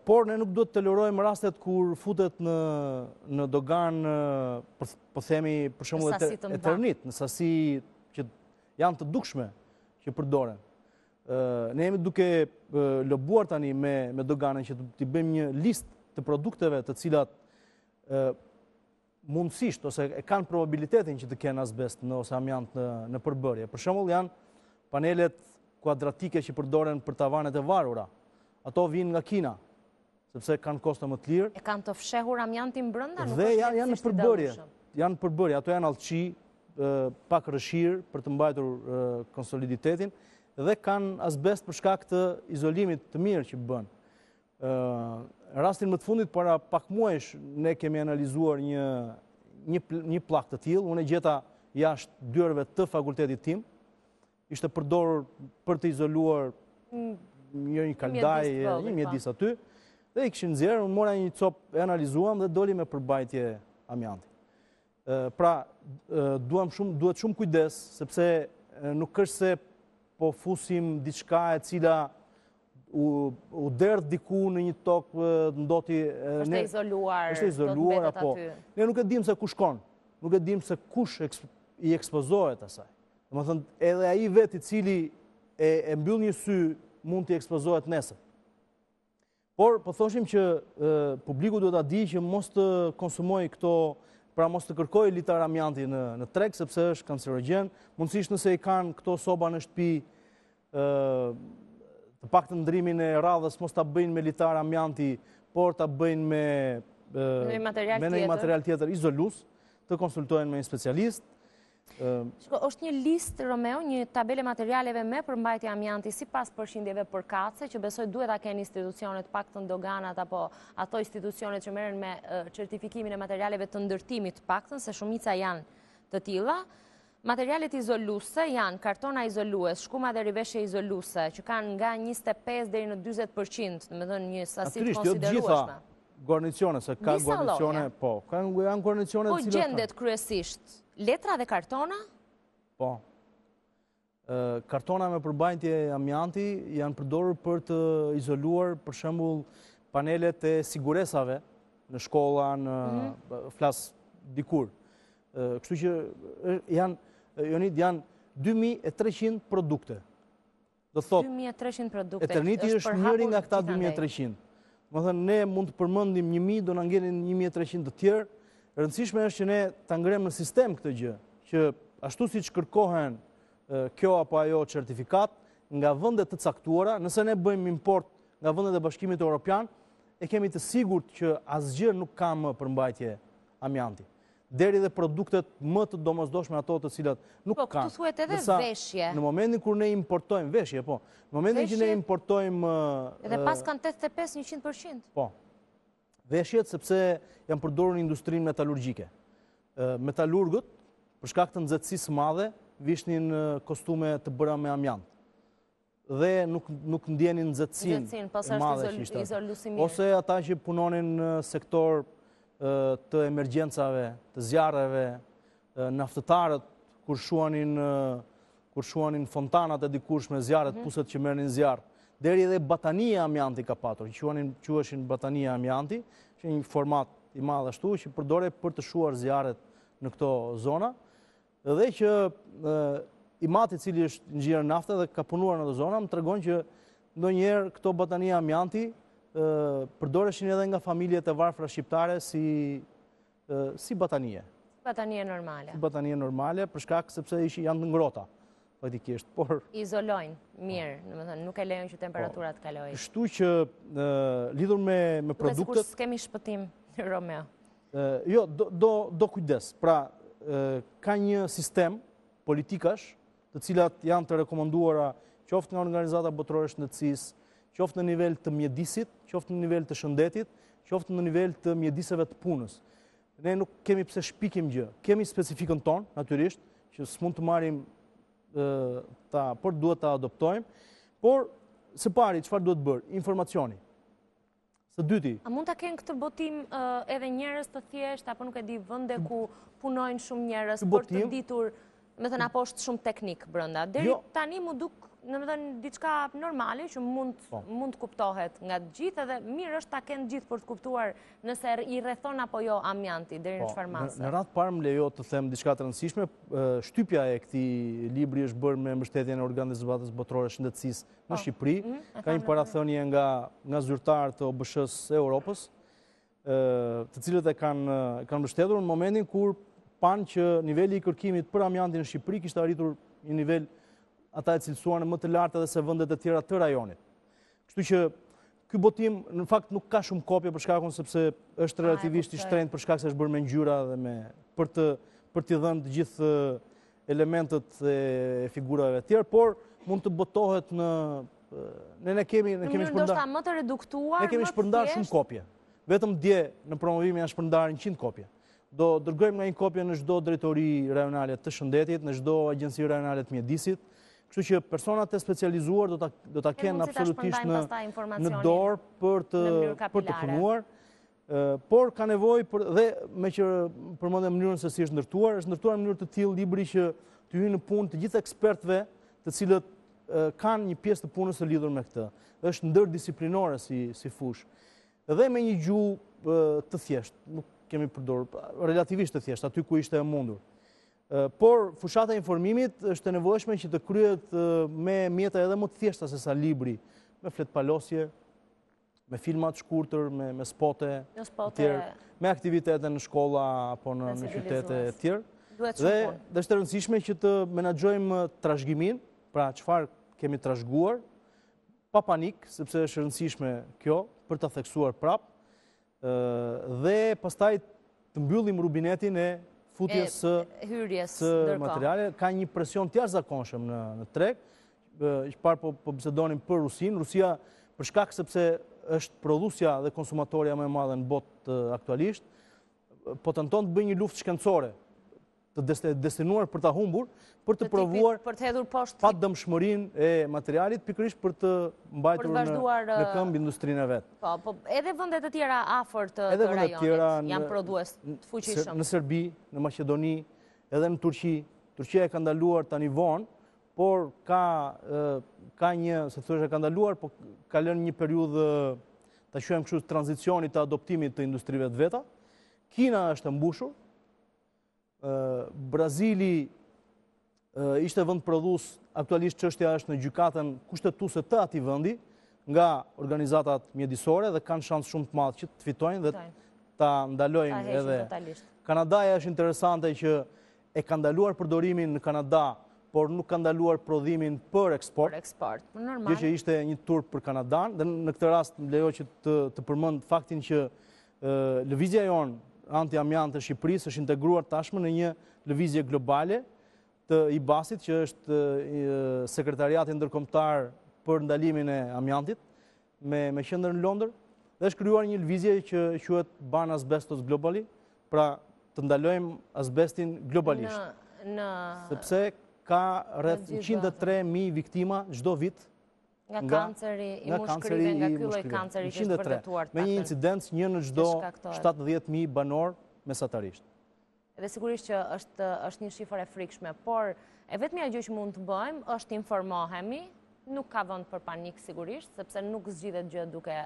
Por ne nuk duhet të tolerojmë rastet kur futet në në doganë, po themi për shembull eternit, në sasi që janë të dukshme që përdoren. Ne jemi duke lobuar tani me me doganën që t'i bëjmë një listë të produkteve të cilat mundësisht ose e kanë probabilitetin që të kenë asbest në ose amiant në, në përbërje. Për shembull janë panelet kuadratike që përdoren për tavanet e varura. Ato vijnë nga Kina, sepse kanë kosto më të lirë. E kanë të fshehur amiantin brenda, nuk është janë, janë në përbërje. Janë në përbërje, ato janë allçi, pak rrëshirë për të mbajtur konsoliditetin dhe kanë asbest për shkak të izolimit të mirë që bën. Rastin më të fundit para pak muajsh ne kemi analizuar një një një pllakë të tillë, unë e gjeta jashtë dyerve të fakultetit tim. Ishte përdorur për të izoluar një një kaldajë, një mjedis po. aty dhe i kishin nxjerrë, unë mora një copë e analizuam dhe doli me përmbajtje amianti. Pra, duam shumë, duhet shumë kujdes, sepse nuk është se po fusim diçka e cila u, u derdh diku në një tokë ndoti... Është e izoluar, është e izoluar, apo... Ne nuk e dimë se ku shkon, nuk e dimë se kush i ekspozohet asaj. Domethënë, edhe ai vetë i cili e, e mbyll një sy, mund t'i ekspozohet nesër. Por, po thoshim që publiku duhet ta dijë që mos të konsumojë këto, pra mos të kërkojë litar amianti në, në treg, sepse është kancerogjen. Mundësisht nëse i kanë këto soba në shtëpi, të paktën ndërrimin e radhës, mos ta bëjnë me litar amianti, por ta bëjnë me, me një material tjetër izolues, të konsultohen me një specialist. Shiko, është një listë, Romeo, një tabelë e materialeve me përmbajtje amianti sipas përqindjeve përkatëse, që besoj duhet ta kenë institucionet, paktën doganat apo ato institucionet që merren me certifikimin e materialeve të ndërtimit paktën, se shumica janë të tilla. Materialet izoluese janë kartona izolues, shkuma dhe riveshje izoluese, që kanë nga 25 deri në 40%, domethënë një sasi të jo konsiderueshme. Guarnicione, se ka guarnicione, po, ka janë guarnicione të cilat... Po gjendet kryesisht letra dhe kartona? Po. Kartona me përmbajtje amianti janë përdorur për të izoluar, për shembull, panelet e siguresave në shkolla, në mhm. flas dikur. Kështu që janë, Jonid, janë 2300 produkte. Do thotë, 2300 produkte. Eterniti është njëri nga këta 2300. Domethënë, ne mund të përmendim 1000, do na ngelin 1300 të tjerë. E rëndësishme është që ne ta ngremë në sistem këtë gjë, që ashtu siç kërkohen kjo apo ajo certifikatë nga vende të caktuara, nëse ne bëjmë import nga vendet e Bashkimit Europian, e kemi të sigurt që asgjë nuk ka më përmbajtje amianti. deri dhe produktet më të domosdoshme ato të cilat nuk po, kanë. Po, këtu thuhet edhe veshje. Në momentin kur ne importojmë veshje, po. Në momentin që ne importojmë... Edhe paskan 85-100%. Po. Veshjet, sepse janë përdorur në industrinë metalurgjike. Metalurgët, për shkak të nxehtësisë së madhe, vishnin kostume të bëra me amiant. dhe nuk nuk ndjenin nxehtësinë po e madhe që ishte. Ose ata që punonin në sektor të emergjencave, të zjarreve, naftëtarët kur shuanin kur shuanin fontanat e dikurshme zjarret, mm -hmm. puset që merrnin zjarr. Deri edhe batanije amianti ka patur, që quanin quheshin batanije amianti, që një format i madh ashtu që përdorej për të shuar zjarret në këto zona. Dhe që im atë i cili është inxhinier nafte dhe ka punuar në ato zona, më tregon që ndonjëherë këto batanije amianti përdoreshin edhe nga familjet e varfra shqiptare si, si batanije. Si batanije normale. Si batanije normale, për shkak sepse ishin janë të ngrohta, faktikisht, por... Izolojnë, mirë, domethënë, nuk e lejojnë që temperatura të kalojë. Kështu që, lidhur me, me produktet... Duket sikur s'kemi shpëtim, Romeo. Jo, do, do kujdes. Pra, ka një sistem politikash, të cilat janë të rekomanduara qoftë nga Organizata Botërore e Shëndetësisë, qoftë në nivel të mjedisit, qoftë në nivel të shëndetit, qoftë në nivel të mjediseve të punës. Ne nuk kemi pse shpikim gjë. Kemi specifikën tonë, natyrisht, që s'mund të marrim ta, por duhet ta adoptojmë. Por, së pari, çfarë duhet bërë? Informacioni. Së dyti. A mund ta kenë këtë botim edhe njerëz të thjeshtë, apo nuk e di vende ku punojnë shumë njerëz për të ditur, domethënë, apo është shumë teknik brenda. Deri jo. tani m'u duk, domethënë, diçka normale që mund, po. mund të kuptohet nga të gjithë edhe mirë është ta kenë të gjithë për të kuptuar nëse i rrethon apo jo amianti, deri në po, çfarë mase. Në radhë të parë më lejo të them diçka të rëndësishme, shtypja e këtij libri është bërë me mbështetjen e Organizatës Botërore të Shëndetësisë në po. Shqipëri, mhm, ka një parathënie nga, nga zyrtarë të OBSH-së së Europës, të cilët e kanë, kanë mbështetur në momentin kur panë që niveli i kërkimit për amiantin në Shqipëri kishte arritur një nivel ata e cilësuan më të lartë edhe se vendet e tjera të rajonit. Kështu që ky botim në fakt nuk ka shumë kopje për shkakun sepse është relativisht i shtrenjtë për shkak se është bërë me ngjyra dhe me për të për t'i dhënë të gjithë elementët e figurave të tjerë, por mund të botohet në ne ne kemi ne kemi shpërndarë ndoshta më të reduktuar, ne kemi shpërndarë shumë kopje. Vetëm dje në promovim janë shpërndarë 100 kopje. Do dërgojmë nga një kopje në çdo drejtori rajonale të shëndetit, në çdo agjenci rajonale të mjedisit, kështu që personat e specializuar do ta do ta kenë absolutisht në në dorë për të për të punuar. Por ka nevojë për dhe meqë përmendëm mënyrën se si është ndërtuar, është ndërtuar në mënyrë të tillë libri që të hyjë në punë të gjithë ekspertëve të cilët kanë një pjesë të punës të lidhur me këtë. Është ndërdisiplinore si si fushë. Dhe me një gjuhë të thjeshtë, nuk kemi përdorur relativisht të thjeshtë aty ku ishte e mundur. Por fushata e informimit është e nevojshme që të kryhet me mjete edhe më të thjeshta se sa libri, me fletëpalosje, Me filma të shkurtër, me, me spote, në spote tjerë, me aktivitete në shkolla apo në, në qytete e tjerë. Duhet shumë punë. Dhe është e rëndësishme që të menaxhojmë trashëgiminë, pra çfarë kemi trashëguar, pa panik, sepse është e rëndësishme kjo, për ta theksuar prapë, dhe pastaj të mbyllim rubinetin e futjes së hyrjes së materialeve. Ka një presion të jashtëzakonshëm në në treg. Që parë po po bisedonim për Rusinë, Rusia për shkak sepse është prodhuesja dhe konsumatorja më e madhe në botë aktualisht, po tenton të bëjë një luftë shkencore të destinuar për ta humbur, për të provuar për të hedhur poshtë padëmshmërinë e materialit, pikërisht për të mbajtur në, në këmbë industrinë e vet. Po, po, edhe vende të tjera afër të, të rajonit janë prodhues të fuqishëm. Në Serbi, në Maqedoni, edhe në Turqi. Turqia e ka ndaluar tani vonë, por ka ka një, si thua, e ka ndaluar, po ka lënë një periudhë ta quajmë kështu tranzicioni të adoptimit të industrive të veta. Kina është e mbushur, Brazili ishte vend prodhues, aktualisht çështja është në gjykatën kushtetuese të atij vendi nga organizatat mjedisore dhe kanë shans shumë të madh që të fitojnë dhe ta ndalojnë edhe. Kanadaja është interesante që e ka ndaluar përdorimin në Kanada, por nuk ka ndaluar prodhimin për eksport. Për eksport, normal. Gjë që ishte një turp për Kanadan dhe në këtë rast më lejo që të të përmend faktin që Lëvizja jonë anti-amiant e Shqipërisë është integruar tashmë në një lëvizje globale të IBAS-it, që është sekretariati ndërkombëtar për ndalimin e amiantit me me qendër në Londër dhe është krijuar një lëvizje që quhet Ban Asbestos Globally, pra të ndalojmë asbestin globalisht. Në, në sepse ka rreth 103.000 viktima çdo vit Nga kanceri i mushkërive, nga ky lloj kanceri që është vërtetuar të Me një incidencë një në çdo 70.000 banorë mesatarisht. Dhe sigurisht që është, është një shifër e frikshme, por e vetmja gjë që mund të bëjmë është të informohemi, nuk ka vend për panik sigurisht, sepse nuk zgjidhet gjë duke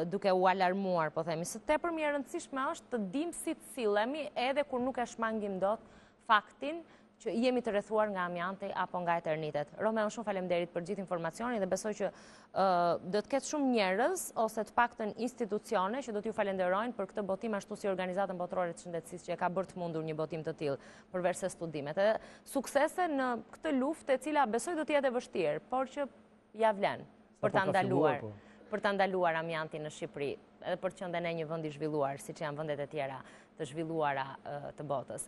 duke u alarmuar, po themi. Së tepërmi e rëndësishme është të dimë si të sillemi edhe kur nuk e shmangim dot faktin që jemi të rrethuar nga amianti apo nga eternitet. Romeo, shumë faleminderit për gjithë informacionin dhe besoj që do të ketë shumë njerëz ose të paktën institucione që do t'ju falenderojnë për këtë botim ashtu si Organizatën Botërore të Shëndetësisë që e ka bërë të mundur një botim të tillë përveç se studimet. Edhe suksese në këtë luftë e cila besoj do të jetë e vështirë, por që ia vlen për ta ndaluar, po. për ta ndaluar amiantin në Shqipëri, edhe për të qenë dhe ne një vend i zhvilluar, siç janë vendet e tjera të zhvilluara të botës.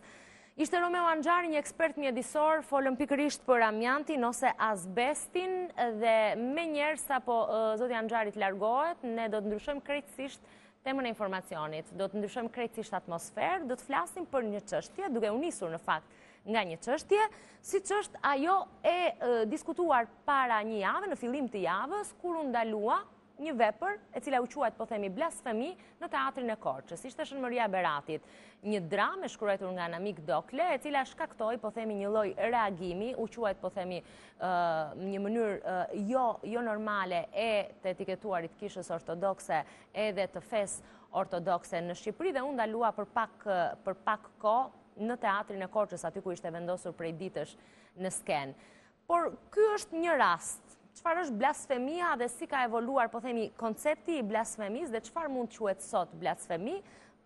Ishte Romeo Anxhari, një ekspert mjedisor, folëm pikërisht për amiantin ose azbestin dhe menjëherë sapo zoti Anxhari të largohet, ne do të ndryshojmë krejtësisht temën e informacionit, do të ndryshojmë krejtësisht atmosferë, do të flasim për një çështje, duke u nisur në fakt nga një çështje, siç është ajo e diskutuar para një jave, në fillim të javës, kur u ndalua një vepër, e cila u quajt, po themi, blasfemi, në teatrin e Korçës. Ishte Shën Mëria e Beratit, një dramë e shkruajtur nga Namik Dokle, e cila shkaktoi, po themi, një lloj reagimi, u quajt, po themi, një mënyrë jo, jo normale e të etiketuarit kishës ortodokse edhe të fesë ortodokse në Shqipëri dhe u ndalua për pak, për pak kohë në teatrin e Korçës, aty ku ishte vendosur prej ditësh në skenë. Por ky është një rast. Çfarë është blasfemia dhe si ka evoluar, po themi, koncepti i blasfemisë dhe çfarë mund të quhet sot blasfemi,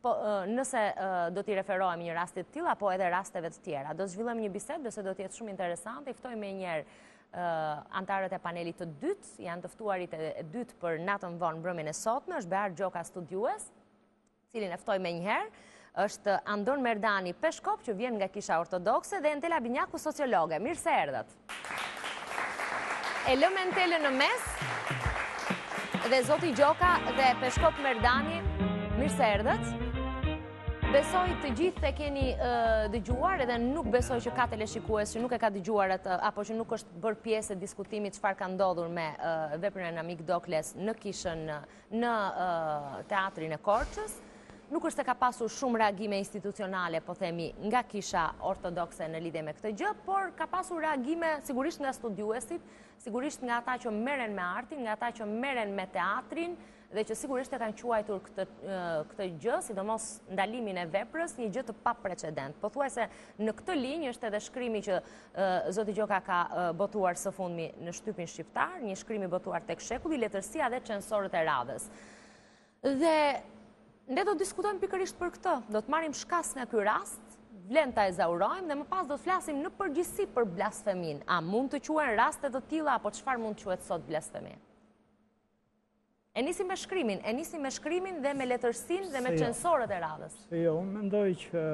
po nëse do t'i referohemi një rasti të tillë apo edhe rasteve të tjera. Do të zhvillojmë një bisedë, besoj do të jetë shumë interesante. I ftoj menjëherë anëtarët e panelit të dytë, janë të ftuarit e dytë për natën vonë mbrëmjen e sotme, është Behar Gjoka studiues, cilin e ftoj menjëherë, është Andon Merdani, peshkop që vjen nga Kisha Ortodokse dhe Entela Binjaku, sociologe. Mirë se erdhët. E lëmë Entelën në mes dhe zoti Gjoka dhe peshkop Merdani, mirë se erdhët. Besoj të gjithë e keni dëgjuar edhe nuk besoj që ka teleshikues që nuk e ka dëgjuar atë apo që nuk është bërë pjesë e diskutimit çfarë ka ndodhur me veprën e Namik Dokles në kishën në teatrin e Korçës. Nuk është se ka pasur shumë reagime institucionale, po themi, nga kisha ortodokse në lidhje me këtë gjë, por ka pasur reagime sigurisht nga studiuesit, sigurisht nga ata që merren me artin, nga ata që merren me teatrin dhe që sigurisht e kanë quajtur këtë këtë gjë, sidomos ndalimin e veprës, një gjë të paprecedent. Pothuajse në këtë linjë është edhe shkrimi që zoti Gjoka ka botuar së fundmi në shtypin shqiptar, një shkrim i botuar tek Shekulli, letërsia dhe censorët e radhës. Dhe ne do të diskutojmë pikërisht për këtë, do të marrim shkas nga ky rast, vlen ta ezaurojmë dhe më pas do të flasim në përgjithësi për blasfeminë. A mund të quhen raste të tilla apo çfarë mund të quhet sot blasfemi? E nisim me shkrimin, e nisim me shkrimin dhe me letërsinë dhe me jo. censorët e radhës. Se jo, unë mendoj që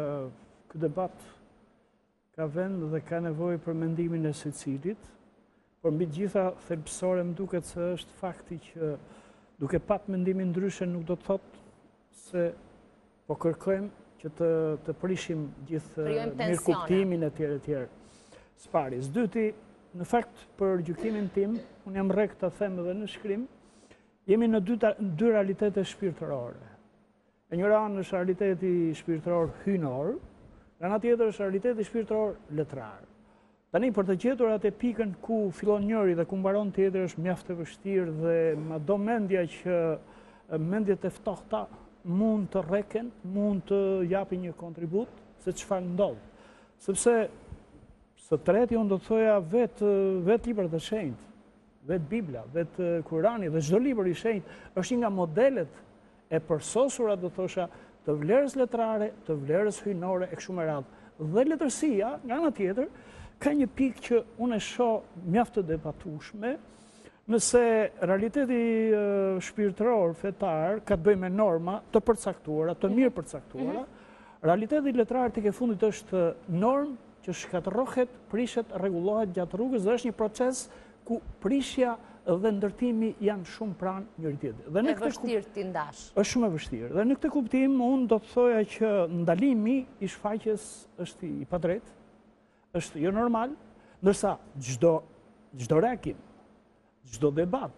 ky debat Ka vend dhe ka nevojë për mendimin e secilit, por mbi të gjitha thelbësore më duket se është fakti që duke pat mendimin ndryshe nuk do të thotë se po kërkojmë që të, të prishim gjithë mirëkuptimin e tjerë e tjerë. Së pari, së dyti, në fakt për gjykimin tim, unë jam rrek ta them edhe në shkrim, jemi në dy, dy realitete shpirtërore. Në njëra anë është realiteti shpirtëror hyjnor, nga ana tjetër është realiteti shpirtëror letrar. Tani për të gjetur atë pikën ku fillon njëri dhe ku mbaron tjetri është mjaft e vështirë dhe ma do mendja që mendjet e ftohta mund të rreken, mund të japin një kontribut se çfarë ndodh. Sepse së treti unë do të thoja vetë vetë librat e shenjtë, vetë Bibla, vetë Kurani dhe çdo libër i shenjtë është një nga modelet e përsosura do thosha të vlerës letrare, të vlerës hyjnore e kështu me radhë. Dhe letërsia, nga ana tjetër, ka një pikë që unë e shoh mjaft të debatueshme, nëse realiteti shpirtëror fetar ka të bëjë me norma të përcaktuara, të mhm. mirë përcaktuara, mhm. realiteti letrar tek e fundit është normë që shkatërrohet, prishet, rregullohet gjatë rrugës dhe është një proces ku prishja dhe ndërtimi janë shumë pranë njëri-tjetrit. Dhe në këtë vështirë t'i ndash. Është shumë e vështirë. Dhe në këtë kuptim unë do të thoja që ndalimi i shfaqjes është i padrejtë, është jo normal, ndërsa çdo çdo reagim, çdo debat,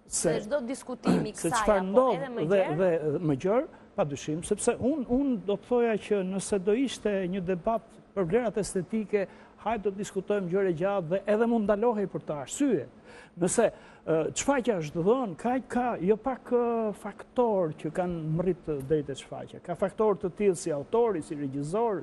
se çdo diskutim i kësaj apo edhe më gjerë, dhe dhe më gjerë, pa dyshim, sepse unë unë do të thoja që nëse do ishte një debat për vlerat estetike, hajt do të diskutojmë gjerë e gjatë dhe edhe mund ndalohej për këtë arsye. Nëse shfaqja është dhënë, ka, ka jo pak faktorë që kanë mrrit deri te shfaqja. Ka faktorë të tillë si autori, si regjizori,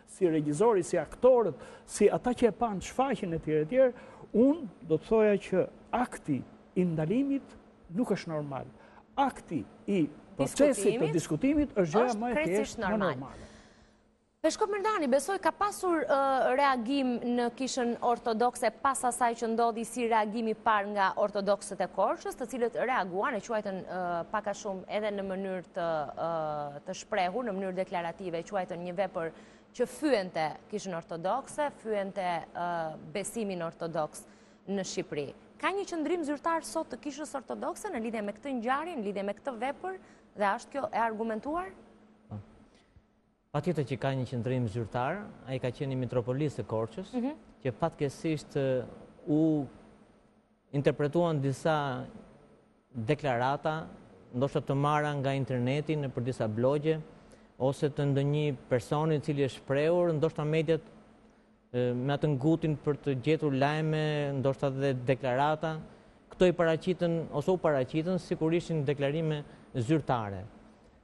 si regjizori, si aktorët, si ata që e panë shfaqjen e tjerë e tjerë, unë do të thoja që akti i ndalimit nuk është normal. Akti i procesit të diskutimit është gjëja më e thjeshtë, më normale. Peshkop Merdani, besoj ka pasur reagim në kishën ortodokse pas asaj që ndodhi si reagim i parë nga ortodoksët e Korçës, të cilët reaguan e quajtën pak a shumë edhe në mënyrë të, të shprehur, në mënyrë deklarative, e quajtën një vepër që fyente kishën ortodokse, fyente besimin ortodoks në Shqipëri. Ka një qëndrim zyrtar sot të kishës ortodokse në lidhje me këtë ngjarje, në lidhje me këtë vepër dhe a është kjo e argumentuar? Po. Patjetër që ka një qëndrim zyrtar, ai ka qenë i Mitropolisë së Korçës, mhm. që fatkeqësisht u interpretuan disa deklarata, ndoshta të marra nga interneti nëpër disa blogje, ose të ndonjë personi i cili është shprehur, ndoshta mediat me atë ngutin për të gjetur lajme, ndoshta dhe deklarata, këto i paraqitën ose u paraqitën sikur ishin deklarime zyrtare.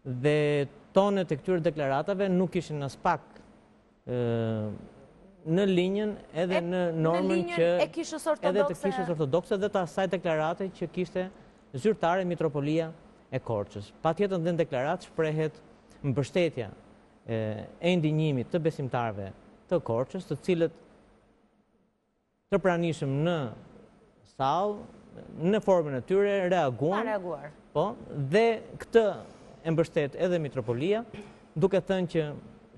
Dhe tonet e këtyre deklaratave nuk ishin aspak në linjën edhe në normën që e kishës ortodokse edhe të kishës ortodokse dhe të asaj deklarate që kishte zyrtare Mitropolia e Korçës. Patjetër dhe në deklaratë shprehet mbështetja e indinjimit të besimtarëve të Korçës, të cilët të pranishëm në sallë, në formën e tyre, reaguan. Ka reaguar. Po, dhe këtë e mbështet edhe Mitropolia, duke thënë që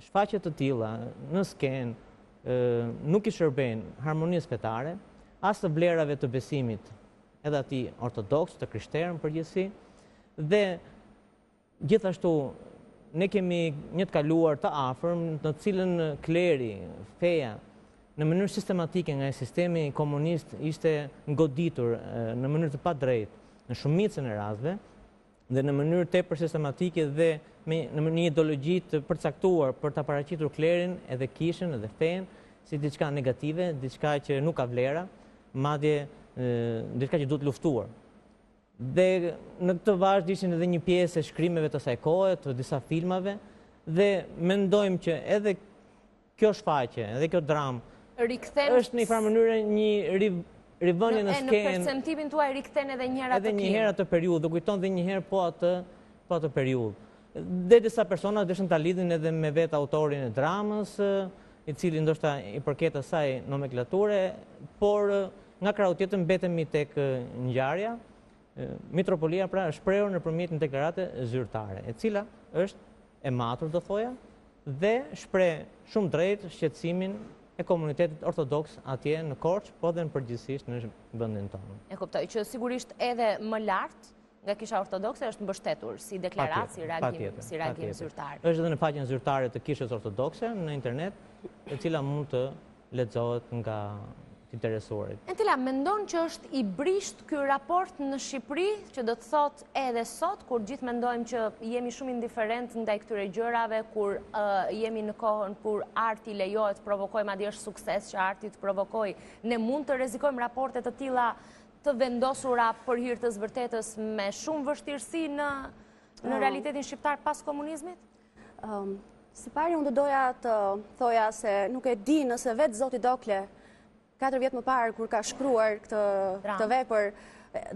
shfaqje të tilla në skenë nuk i shërbejnë harmonisë fetare, as të vlerave të besimit edhe atij ortodoks, të krishterë në përgjithësi, dhe Gjithashtu, ne kemi një të kaluar të afërm në të cilën kleri, feja, në mënyrë sistematike nga sistemi komunist ishte goditur në mënyrë të padrejtë në shumicën e rasteve. Dhe në mënyrë tepër sistematike dhe me në një ideologji të përcaktuar për ta paraqitur klerin edhe kishën edhe fenë si diçka negative, diçka që nuk ka vlera, madje diçka që duhet luftuar. Dhe në këtë vazhdë ishin edhe një pjesë e shkrimeve të asaj kohe, të disa filmave, dhe mendojmë që edhe kjo shfaqje, edhe kjo dramë, është në një farë mënyre një rivënie në skenë. Në perceptimin tuaj rikthen edhe një herë atë Edhe një herë atë periudhë, dhe kujton dhe një herë po atë, po atë periudhë. Dhe disa persona deshën ta lidhin edhe me vetë autorin e dramës, i cili ndoshta i përket asaj nomenklature, por nga krahu tjetër mbetemi tek ngjarja, Mitropolia pra është shprehur nëpërmjet një deklarate zyrtare, e cila është e matur do thoja, dhe shpreh shumë drejt shqetësimin e komunitetit ortodoks atje në Korçë, po dhe në përgjithësisht në vendin tonë. E kuptoj që sigurisht edhe më lart nga Kisha Ortodokse është mbështetur si deklaratë, si reagim, si reagim zyrtar. Është edhe në faqen zyrtare të Kishës Ortodokse në internet, e cila mund të lexohet nga të interesuarit. Entela, mendon që është i brishtë ky raport në Shqipëri, që do të thotë edhe sot, kur gjithë mendojmë që jemi shumë indiferentë ndaj këtyre gjërave, kur jemi në kohën kur arti lejohet të provokojë, madje është sukses që arti të provokojë, ne mund të rrezikojmë raporte të tilla të vendosura për hir të së vërtetës me shumë vështirësi në në realitetin shqiptar pas komunizmit? Së pari unë do doja të thoja se nuk e di nëse vetë zoti Dokle, 4 vjet më parë kur ka shkruar këtë, këtë vepër,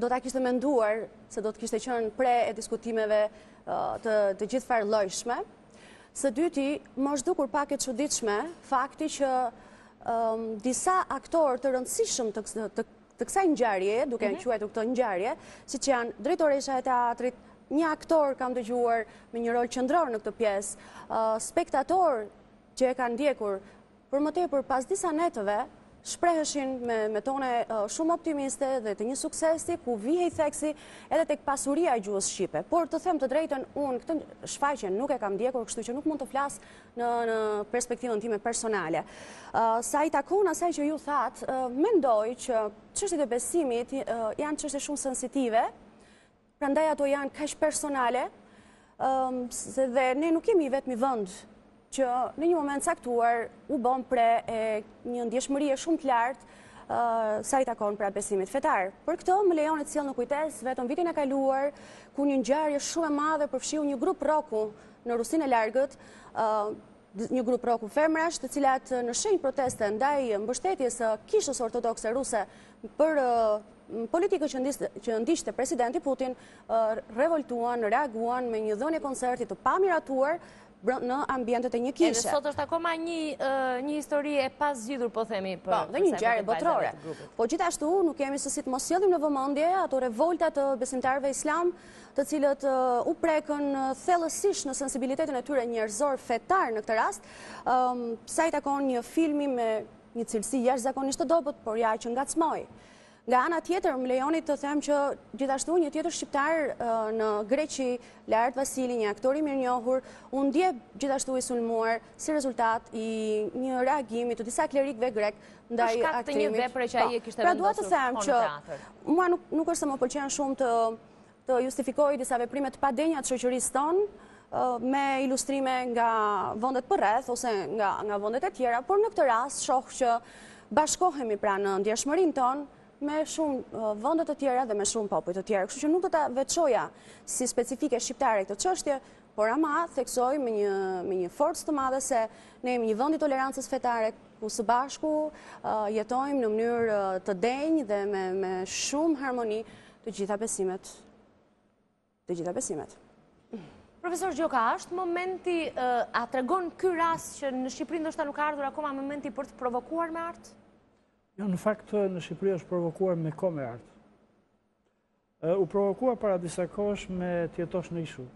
do ta kishte menduar se do të kishte qenë pre e diskutimeve të, të gjithfarëllojshme. Së dyti, më është dukur pak e çuditshme fakti që um, disa aktorë të rëndësishëm të, të, të kësaj ngjarjeje, duke e mhm. quajtur këtë ngjarje, siç janë drejtoresha e teatrit, një aktor kam dëgjuar me një rol qendror në këtë pjesë, spektatorë që e kanë ndjekur, për më tepër pas disa netëve, shpreheshin me, me tone shumë optimiste dhe të një suksesi ku vihej theksi edhe tek pasuria e gjuhës shqipe. Por të them të drejtën, unë këtë shfaqje nuk e kam ndjekur, kështu që nuk mund të flas në në perspektivën time personale. Sa i takon asaj që ju thatë, mendoj që çështjet e besimit janë çështje shumë sensitive, prandaj ato janë kaq personale, se dhe ne nuk jemi i vetmi vend që në një moment caktuar u bëmë pre e një ndjeshmërie shumë të lartë sa i takon pra besimit fetar. Për këtë më lejoni të sjell në kujtesë vetëm vitin e kaluar ku një ngjarje shumë e madhe përfshiu një grup roku në Rusinë e largët, një grup roku femrash, të cilat në shenjë proteste ndaj mbështetjes së Kishës Ortodokse Ruse për politikën që ndiqte presidenti Putin, revoltuan, reaguan me një dhënie koncerti të pamiratuar në ambientet e një kishe. Edhe sot është akoma një një histori e pazgjidhur, po themi, për po, dhe një ngjarje botërore. Po gjithashtu nuk kemi se si të mos sjellim në vëmendje ato revolta të besimtarëve islam, të cilët u prekën thellësisht në sensibilitetin e tyre njerëzor fetar në këtë rast, sa i takon një filmi me një cilësi jashtëzakonisht të dobët, por ja që ngacmoi. Nga ana tjetër, më lejoni të them që gjithashtu një tjetër shqiptar në Greqi, Laert Vasili, një aktor i mirënjohur, u ndje gjithashtu i sulmuar si rezultat i një reagimi të disa klerikëve grekë ndaj aktrimit. Për shkak të një vepre që ai e kishte pra, vendosur pra, dua të them që mua nuk, nuk është se më pëlqen shumë të të justifikoj disa veprime të padenja të shoqërisë tonë me ilustrime nga vendet përreth ose nga nga vendet e tjera, por në këtë rast shoh që bashkohemi pra në ndjeshmërinë tonë me shumë vende të tjera dhe me shumë popuj të tjerë. Kështu që nuk do ta veçoja si specifike shqiptare këtë çështje, por ama theksoj me një me një forcë të madhe se ne jemi një vend i tolerancës fetare ku së bashku jetojmë në mënyrë të denjë dhe me me shumë harmoni të gjitha besimet. Të gjitha besimet. Profesor Gjoka, është momenti, a tregon ky rast që në Shqipëri ndoshta nuk ka ardhur akoma momenti për të provokuar me art? Jo, në fakt në Shqipëri është provokuar me kohë me art. U provokua para disa kohësh me Të jetosh në ishull.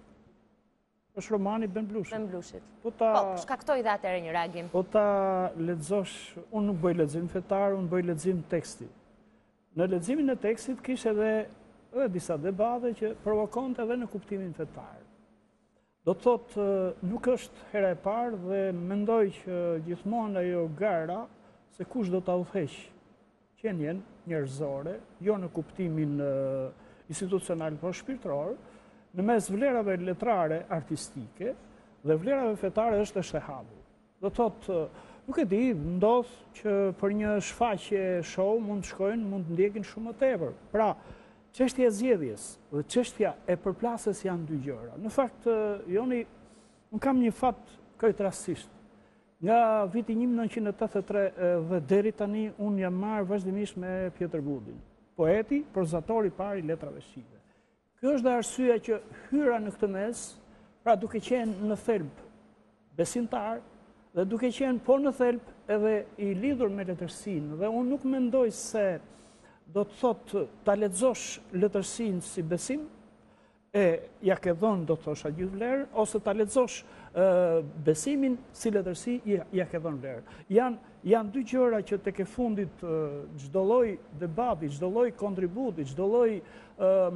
Është romani i Ben Blushit. Ben Blushit. Po ta Po, shkaktoi dhe atëherë një reagim. Po ta lexosh, unë nuk bëj lexim fetar, unë bëj lexim teksti. Në leximin e tekstit kishte edhe edhe disa debate që provokonte edhe në kuptimin fetar. Do të thotë, nuk është hera e parë dhe mendoj që gjithmonë ajo gara se kush do ta udhëheqë qenien njerëzore, jo në kuptimin institucional, por shpirtëror, në mes vlerave letrare artistike dhe vlerave fetare është është e hapur. Do të thotë, nuk e di, ndodh që për një shfaqje show mund të shkojnë, mund të ndjekin shumë më tepër. Pra, çështja e zgjedhjes dhe çështja e përplasjes janë dy gjëra. Në fakt, Joni, unë kam një fat krejt rastësisht. Nga viti 1983 dhe deri tani unë jam marrë vazhdimisht me Pjetër Budin, poeti, prozatori i parë i letrave shqipe. Kjo është dhe arsyeja që hyra në këtë mes, pra duke qenë në thelb besimtar dhe duke qenë po në thelb edhe i lidhur me letërsinë dhe unë nuk mendoj se do të thotë ta lexosh letërsinë si besim, e ia ke dhënë do të thosha gjithë vlerën, ose ta lexosh besimin si letërsi, ia ke dhënë vlerën. Janë janë dy gjëra që tek e fundit çdo lloj debati, çdo lloj kontributi, çdo lloj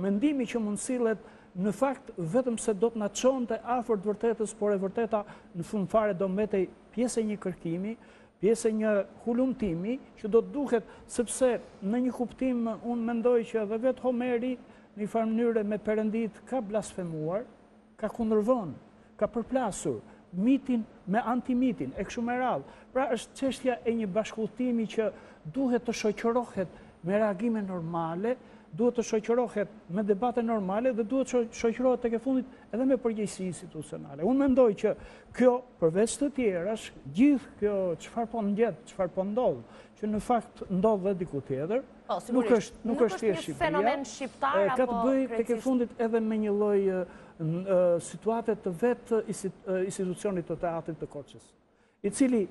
mendimi që mund sillet në fakt vetëm se do të na çonte afër të vërtetës, por e vërteta në fund fare do mbetej pjesë e një kërkimi, pjesë e një hulumtimi që do të duhet sepse në një kuptim unë mendoj që edhe vetë Homeri në një farë mënyre me perënditë ka blasfemuar, ka kundërvënë, ka përplasur mitin me antimitin, e kështu me radhë. Pra është çështja e një bashkudhëtimi që duhet të shoqërohet me reagime normale, duhet të shoqërohet me debate normale dhe duhet të shoqërohet tek e fundit edhe me përgjegjësi institucionale. Unë mendoj që kjo, përveç të tjerash, gjithë kjo çfarë po ngjet, çfarë po ndodh, që në fakt ndodh dhe diku tjetër, Po, nuk është nuk është thjesht një fenomen shqiptar apo ka të bëjë tek e fundit edhe me një lloj situate të vetë institucionit të teatrit të Korçës, i cili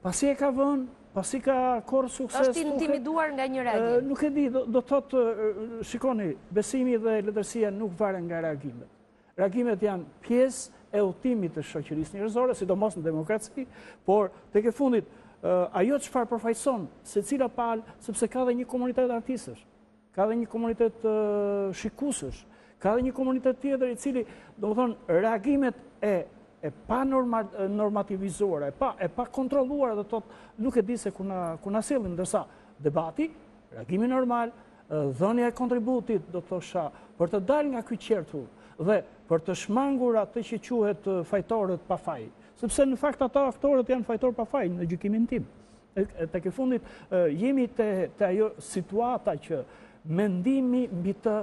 pasi e ka vënë, pasi ka korrë sukses, është intimiduar nga një reagim. Nuk e di, do të thotë, shikoni, besimi dhe letërsia nuk varen nga reagimet. Reagimet janë pjesë e udhëtimit të shoqërisë njerëzore, sidomos në demokraci, por tek e fundit, ajo çfarë përfaqëson secila palë, sepse ka dhe një komunitet artistësh, ka dhe një komunitet shikuesësh, ka dhe një komunitet tjetër i cili, domethënë, reagimet e e pa normativizuara, e pa e pa kontrolluara, do të thotë, nuk e di se ku na ku na sjellin, ndërsa debati, reagimi normal, dhënia e kontributit, do të thosha, për të dalë nga ky qertull dhe për të shmangur atë që quhet fajtorët pa faj, sepse në fakt ata aktorët janë fajtorë pa faj në gjykimin tim. Tek e fundit jemi te te ajo situata që mendimi mbi të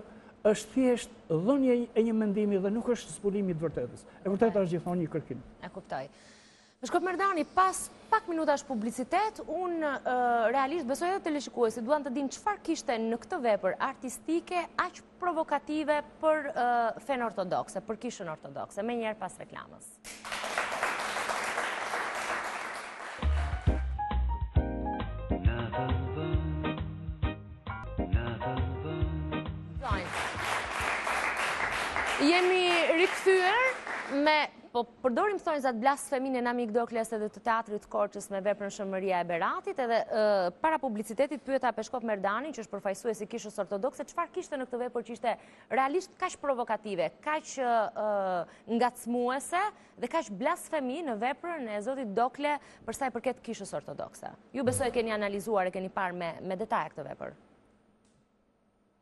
është thjesht dhënia e një mendimi dhe nuk është zbulimi i të vërtetës. E vërteta është gjithmonë një kërkim. E kuptoj. Peshkop Merdani, pas pak minutash publicitet, unë realisht besoj edhe teleshikuesit duan të dinë çfarë kishte në këtë vepër artistike aq provokative për fenë ortodokse, për kishën ortodokse, menjëherë pas reklamës. Jemi rikthyer me Po përdorim thonjëzat blasfeminë e Namik Dokles edhe të Teatrit të Korçës me veprën Shën Mëria e Beratit, edhe para publicitetit pyeta Peshkop Merdanin, që është përfaqësues i Kishës Ortodokse, çfarë kishte në këtë vepër që ishte realisht kaq provokative, kaq ngacmuese dhe kaq blasfemi në veprën e zotit Dokle për sa i përket Kishës Ortodokse. Ju besoj e keni analizuar, e keni parë me me detaje këtë vepër.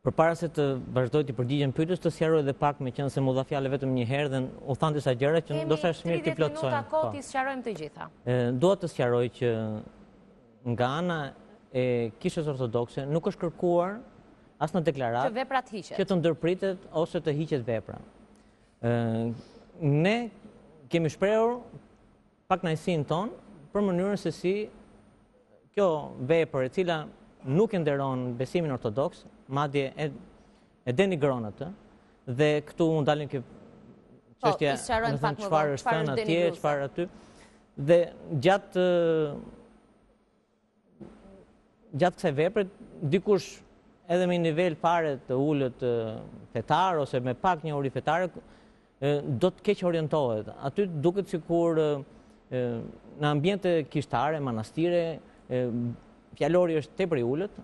Përpara se të vazhdoj t'i përgjigjem pyetjes, të sqaroj edhe pak meqenëse m'u dha fjala vetëm një herë dhe u thanë disa gjëra që ndoshta është mirë t'i plotësojmë. Kemi 30 minuta kohë po. t'i sqarojmë të gjitha. Dua të sqaroj që nga ana e Kishës Ortodokse nuk është kërkuar as në deklaratë që vepra të hiqet. Që të ndërpritet ose të hiqet vepra. Ë ne kemi shprehur pakënaqësinë tonë për mënyrën se si kjo vepër e cila nuk e nderon besimin ortodoks, madje e, e denigron atë, dhe këtu unë dalim ke po, çështja, domethënë çfarë është thënë atje, çfarë aty, dhe gjatë gjatë kësaj vepre, dikush edhe me një nivel fare të ulët fetar ose me pak njohuri fetare do të keqorientohet. Aty duket sikur në ambiente kishtare, manastire, fjalori është tepër i ulët.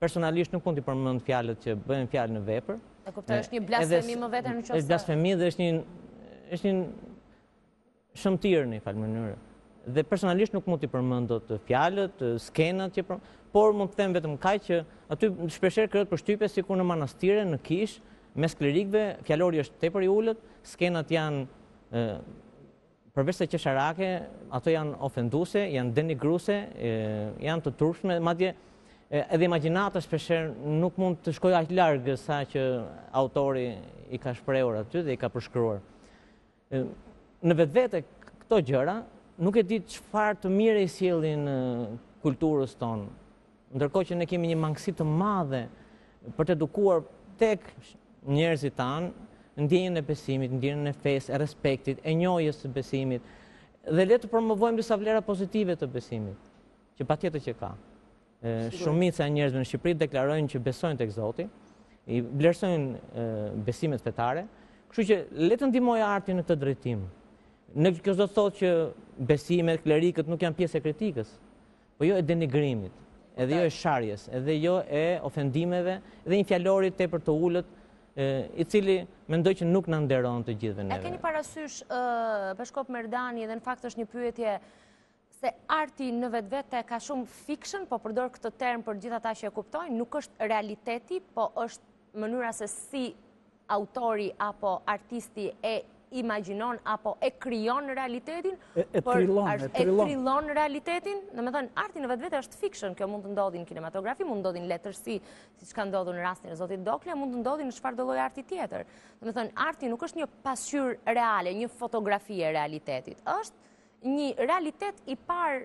Personalisht nuk mund t'i përmend fjalët që bëhen fjalë në vepër. E kuptoj, është një blasfemi më vete në qoftë se. Është blasfemi dhe është një është një shëmtirë në një farë mënyre. Dhe personalisht nuk mund t'i përmend dot fjalët, skenat që për... por mund të them vetëm kaq që aty shpeshherë krijohet përshtypja sikur në manastire, në kishë, Mes klerikëve, fjalori është tepër i ulët, skenat janë përveç se qesharake, ato janë ofenduese, janë denigruese, janë të turpshme, madje edhe imagjinata shpeshherë nuk mund të shkojë aq larg sa që autori i ka shprehur aty dhe i ka përshkruar. Në vetvete këto gjëra nuk e di çfarë të mire i sjellin kulturës tonë. Ndërkohë që ne kemi një mangësi të madhe për të edukuar tek njerëzit tanë ndjenjën e besimit, ndjenjën e fesë, e respektit, e njohjes së besimit dhe le të promovojmë disa vlera pozitive të besimit, që patjetër që ka. Shumica e njerëzve në Shqipëri deklarojnë që besojnë tek Zoti, i vlerësojnë besimet fetare, kështu që le të ndihmojë arti në këtë drejtim. Në kjo s'do të thotë që besimet, klerikët nuk janë pjesë e kritikës, po jo e denigrimit, edhe jo e sharjes, edhe jo e ofendimeve, edhe një fjalori tepër të ulët, i cili mendoj që nuk na nderon të gjithëve neve. E keni parasysh, Peshkop Merdani, edhe në fakt është një pyetje se arti në vetvete ka shumë fiction, po përdor këtë term për gjithë ata që e kuptojnë, nuk është realiteti, po është mënyra se si autori apo artisti e imagjinon apo e krijon realitetin, e trillon, e trillon realitetin, domethënë, arti në vetvete është fiction, kjo mund të ndodhi në kinematografi, mund të ndodhi në letërsi, siç ka ndodhur në rastin e Zotit Dokle, mund të ndodhi në çfarëdo lloj arti tjetër. Domethënë, arti nuk është një pasqyrë reale, një fotografi e realitetit, është një realitet i parë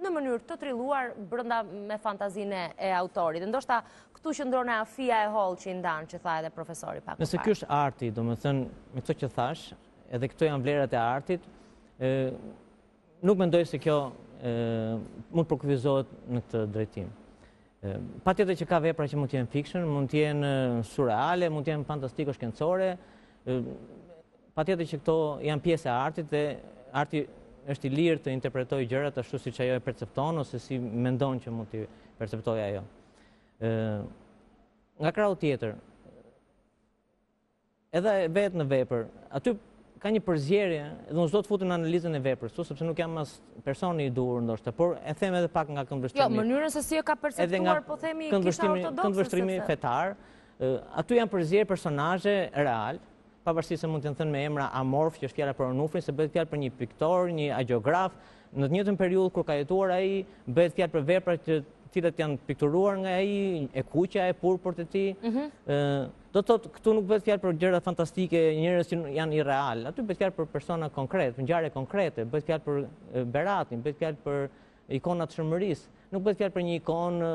në mënyrë të trilluar brenda me fantazinë e autorit. Dhe ndoshta këtu qëndron ajo fija e hollë që i ndan, që tha edhe profesori pak më parë. Nëse ky është arti, domethënë, me këto që thashë, edhe këto janë vlerat e artit, nuk mendoj se kjo mund të përkufizohet në këtë drejtim. Patjetër që ka vepra që mund të jenë fiction, mund të jenë surreale, mund të jenë fantastiko-shkencore, Patjetër që këto janë pjesë e artit dhe arti është i lirë të interpretojë gjërat ashtu siç ajo e percepton ose si mendon që mund t'i perceptojë ajo. Ë nga krahu tjetër, edhe vetë në vepër, aty ka një përzierje, dhe unë s'do të futem në analizën e veprës, sepse nuk jam as personi i duhur ndoshta, por e them edhe pak nga këndvështrimi. Jo, mënyrën se si e ka perceptuar, po themi kisha ortodokse. Këndvështrimi fetar, aty janë përzier personazhe realë, pavarësisht se mund të jenë thënë me emra amorf, që është fjala për Onufrin, se bëhet fjalë për një piktor, një hagiograf, në të njëjtën periudhë kur ka jetuar ai, bëhet fjalë për vepra të cilat janë pikturuar nga ai, e kuqja e purpurt e tij. Mhm. Do të thotë këtu nuk bëhet fjalë për gjëra fantastike, njerëz që janë irreal. Aty bëhet fjalë për persona konkretë, për ngjarje konkrete, bëhet fjalë për Beratin, bëhet fjalë për ikonat e Shën Mërisë. Nuk bëhet fjalë për një ikonë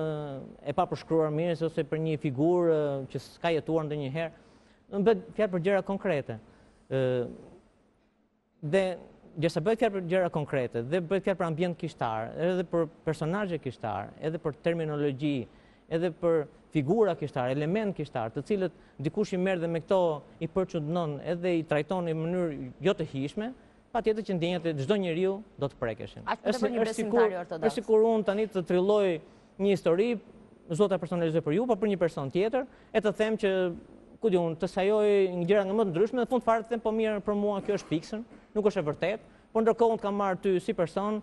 e papërshkruar mirë ose për një figurë që s'ka jetuar ndonjëherë. Bëhet fjalë për gjëra konkrete. Dhe gjersa bëhet fjalë për gjëra konkrete dhe bëhet fjalë për ambient kishtar, edhe për personazhe kishtar, edhe për terminologji, edhe për figura kishtare, elementë kishtar, të cilët dikush i merr dhe me këto i përçudnon edhe i trajton në mënyrë jo të hijshme, patjetër që ndjenjat e çdo njeriu do të prekeshin. Është një besimtar ortodoks. Është sikur unë tani të trilloj një histori, s'do ta personalizoj për ju, po për një person tjetër, e të them që, ku di unë, të sajoj një gjëra nga më të ndryshme, në fund fare të them po mirë për mua kjo është fiction, nuk është e vërtetë, por ndërkohë unë të kam marrë ty si person,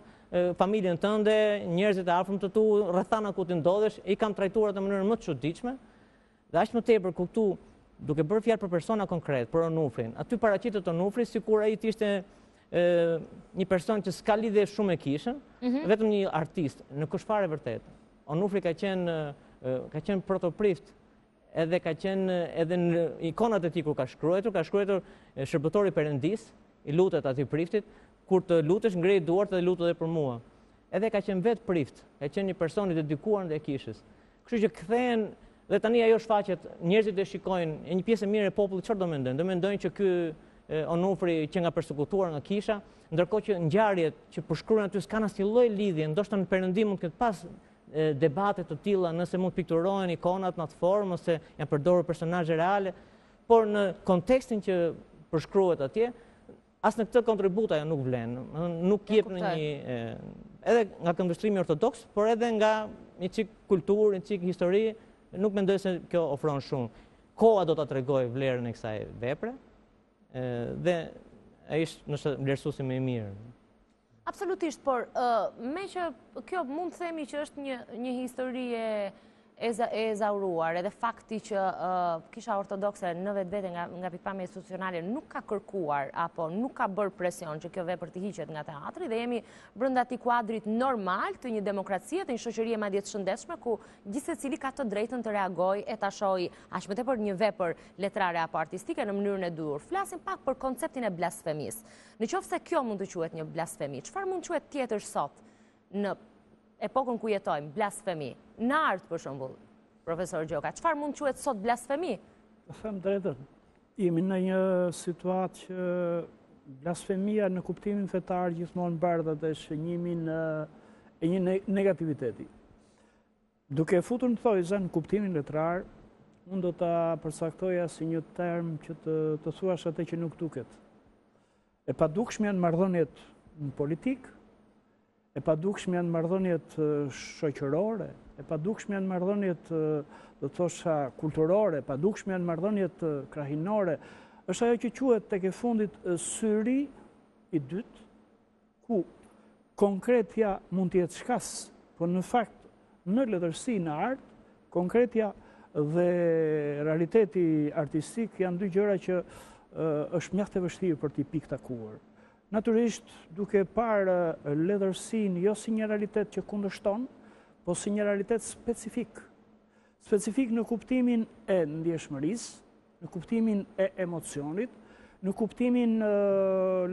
familjen tënde, njerëzit e afërm të tu, rrethana ku ti ndodhesh, i kam trajtuar në mënyrën më të çuditshme, Dhe aq më tepër ku këtu, duke bërë fjalë për persona konkret, për Onufrin, aty paraqitet Onufri sikur ai të ishte një person që s'ka lidhje shumë me kishën, mhm. vetëm një artist, nuk është fare vërtet. Onufri ka qenë ka qenë protoprift, edhe ka qenë edhe në ikonat e tij kur ka shkruajtur, ka shkruajtur shërbëtori i Perëndisë, i lutet atij priftit, kur të lutesh ngrej duart dhe lutu edhe për mua. Edhe ka qenë vetë prift, ka qenë një person i dedikuar ndaj kishës. Kështu që kthehen dhe tani ajo shfaqet, njerëzit e shikojnë, e një pjesë e mirë e popullit çfarë do mendojnë? Do mendojnë që ky Onufri qenka persekutuar nga kisha, ndërkohë që ngjarjet që përshkruhen aty s'kanë asnjë lloj lidhje, ndoshta në perëndim mund të ketë pas debate të tilla nëse mund të pikturohen ikonat në atë formë ose janë përdorur personazhe reale, por në kontekstin që përshkruhet atje, As në këtë kontribut ajo nuk vlen, nuk jep në një, edhe nga këndvështrimi ortodoks, por edhe nga një çik kulturë, një çik histori, nuk mendoj se kjo ofron shumë. Koha do ta tregojë vlerën e kësaj vepre, dhe ai është ndoshta vlerësuesi më i mirë. Absolutisht, por meqë kjo mund të themi që është një, një histori e... e ezauruar, edhe fakti që kisha ortodokse në vetvete nga, nga pikëpamja institucionale nuk ka kërkuar apo nuk ka bërë presion që kjo vepër të hiqet nga teatri dhe jemi brenda atij kuadrit normal të një demokracie, të një shoqërie madje të shëndetshme ku gjithsecili ka të drejtën të reagojë e ta shohë aq më tepër një vepër letrare apo artistike në mënyrën e duhur. Flasim pak për konceptin e blasfemisë. Në qoftë se kjo mund të quhet një blasfemi, çfarë mund të quhet tjetër sot në epokën ku jetojmë, blasfemi, në art për shembull, profesor Gjoka, çfarë mund të quhet sot blasfemi? Të them të drejtën, jemi në një situatë që blasfemia në kuptimin fetar gjithmonë bart atë shënjimin e një negativiteti. Duke e futur në thonjëza në kuptimin letrar, unë do ta përcaktoja si një term që të, të thuash atë që nuk duket. E padukshme janë marrëdhëniet në politikë, e padukshme janë marrëdhëniet shoqërore, e padukshme janë marrëdhëniet, do të thosha, kulturore, e padukshme janë marrëdhëniet krahinore. Është ajo që quhet tek e fundit syri i dytë, ku konkretja mund të jetë shkas, po në fakt në letërsi, në art, konkretja dhe realiteti artistik janë dy gjëra që është mjaft e vështirë për t'i pikëtakuar. Natyrisht, duke parë letërsinë jo si një realitet që kundërshton, po si një realitet specifik. Specifik në kuptimin e ndjeshmërisë, në kuptimin e emocionit, në kuptimin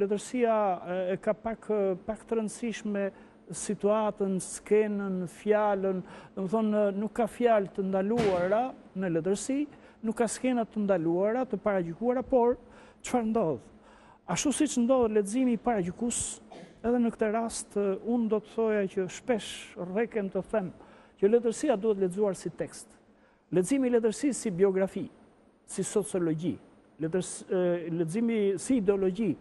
letërsia e ka pak, pak të rëndësishme situatën, skenën, fjalën, domethënë nuk ka fjalë të ndaluara në letërsi, nuk ka skena të ndaluara, të paragjykuara, por çfarë ndodh? Ashtu siç ndodh leximi paragjykues, edhe në këtë rast unë do të thoja që shpesh rrekem të them që letërsia duhet lexuar si tekst. Leximi i letërsisë si biografi, si sociologji, leximi si ideologji,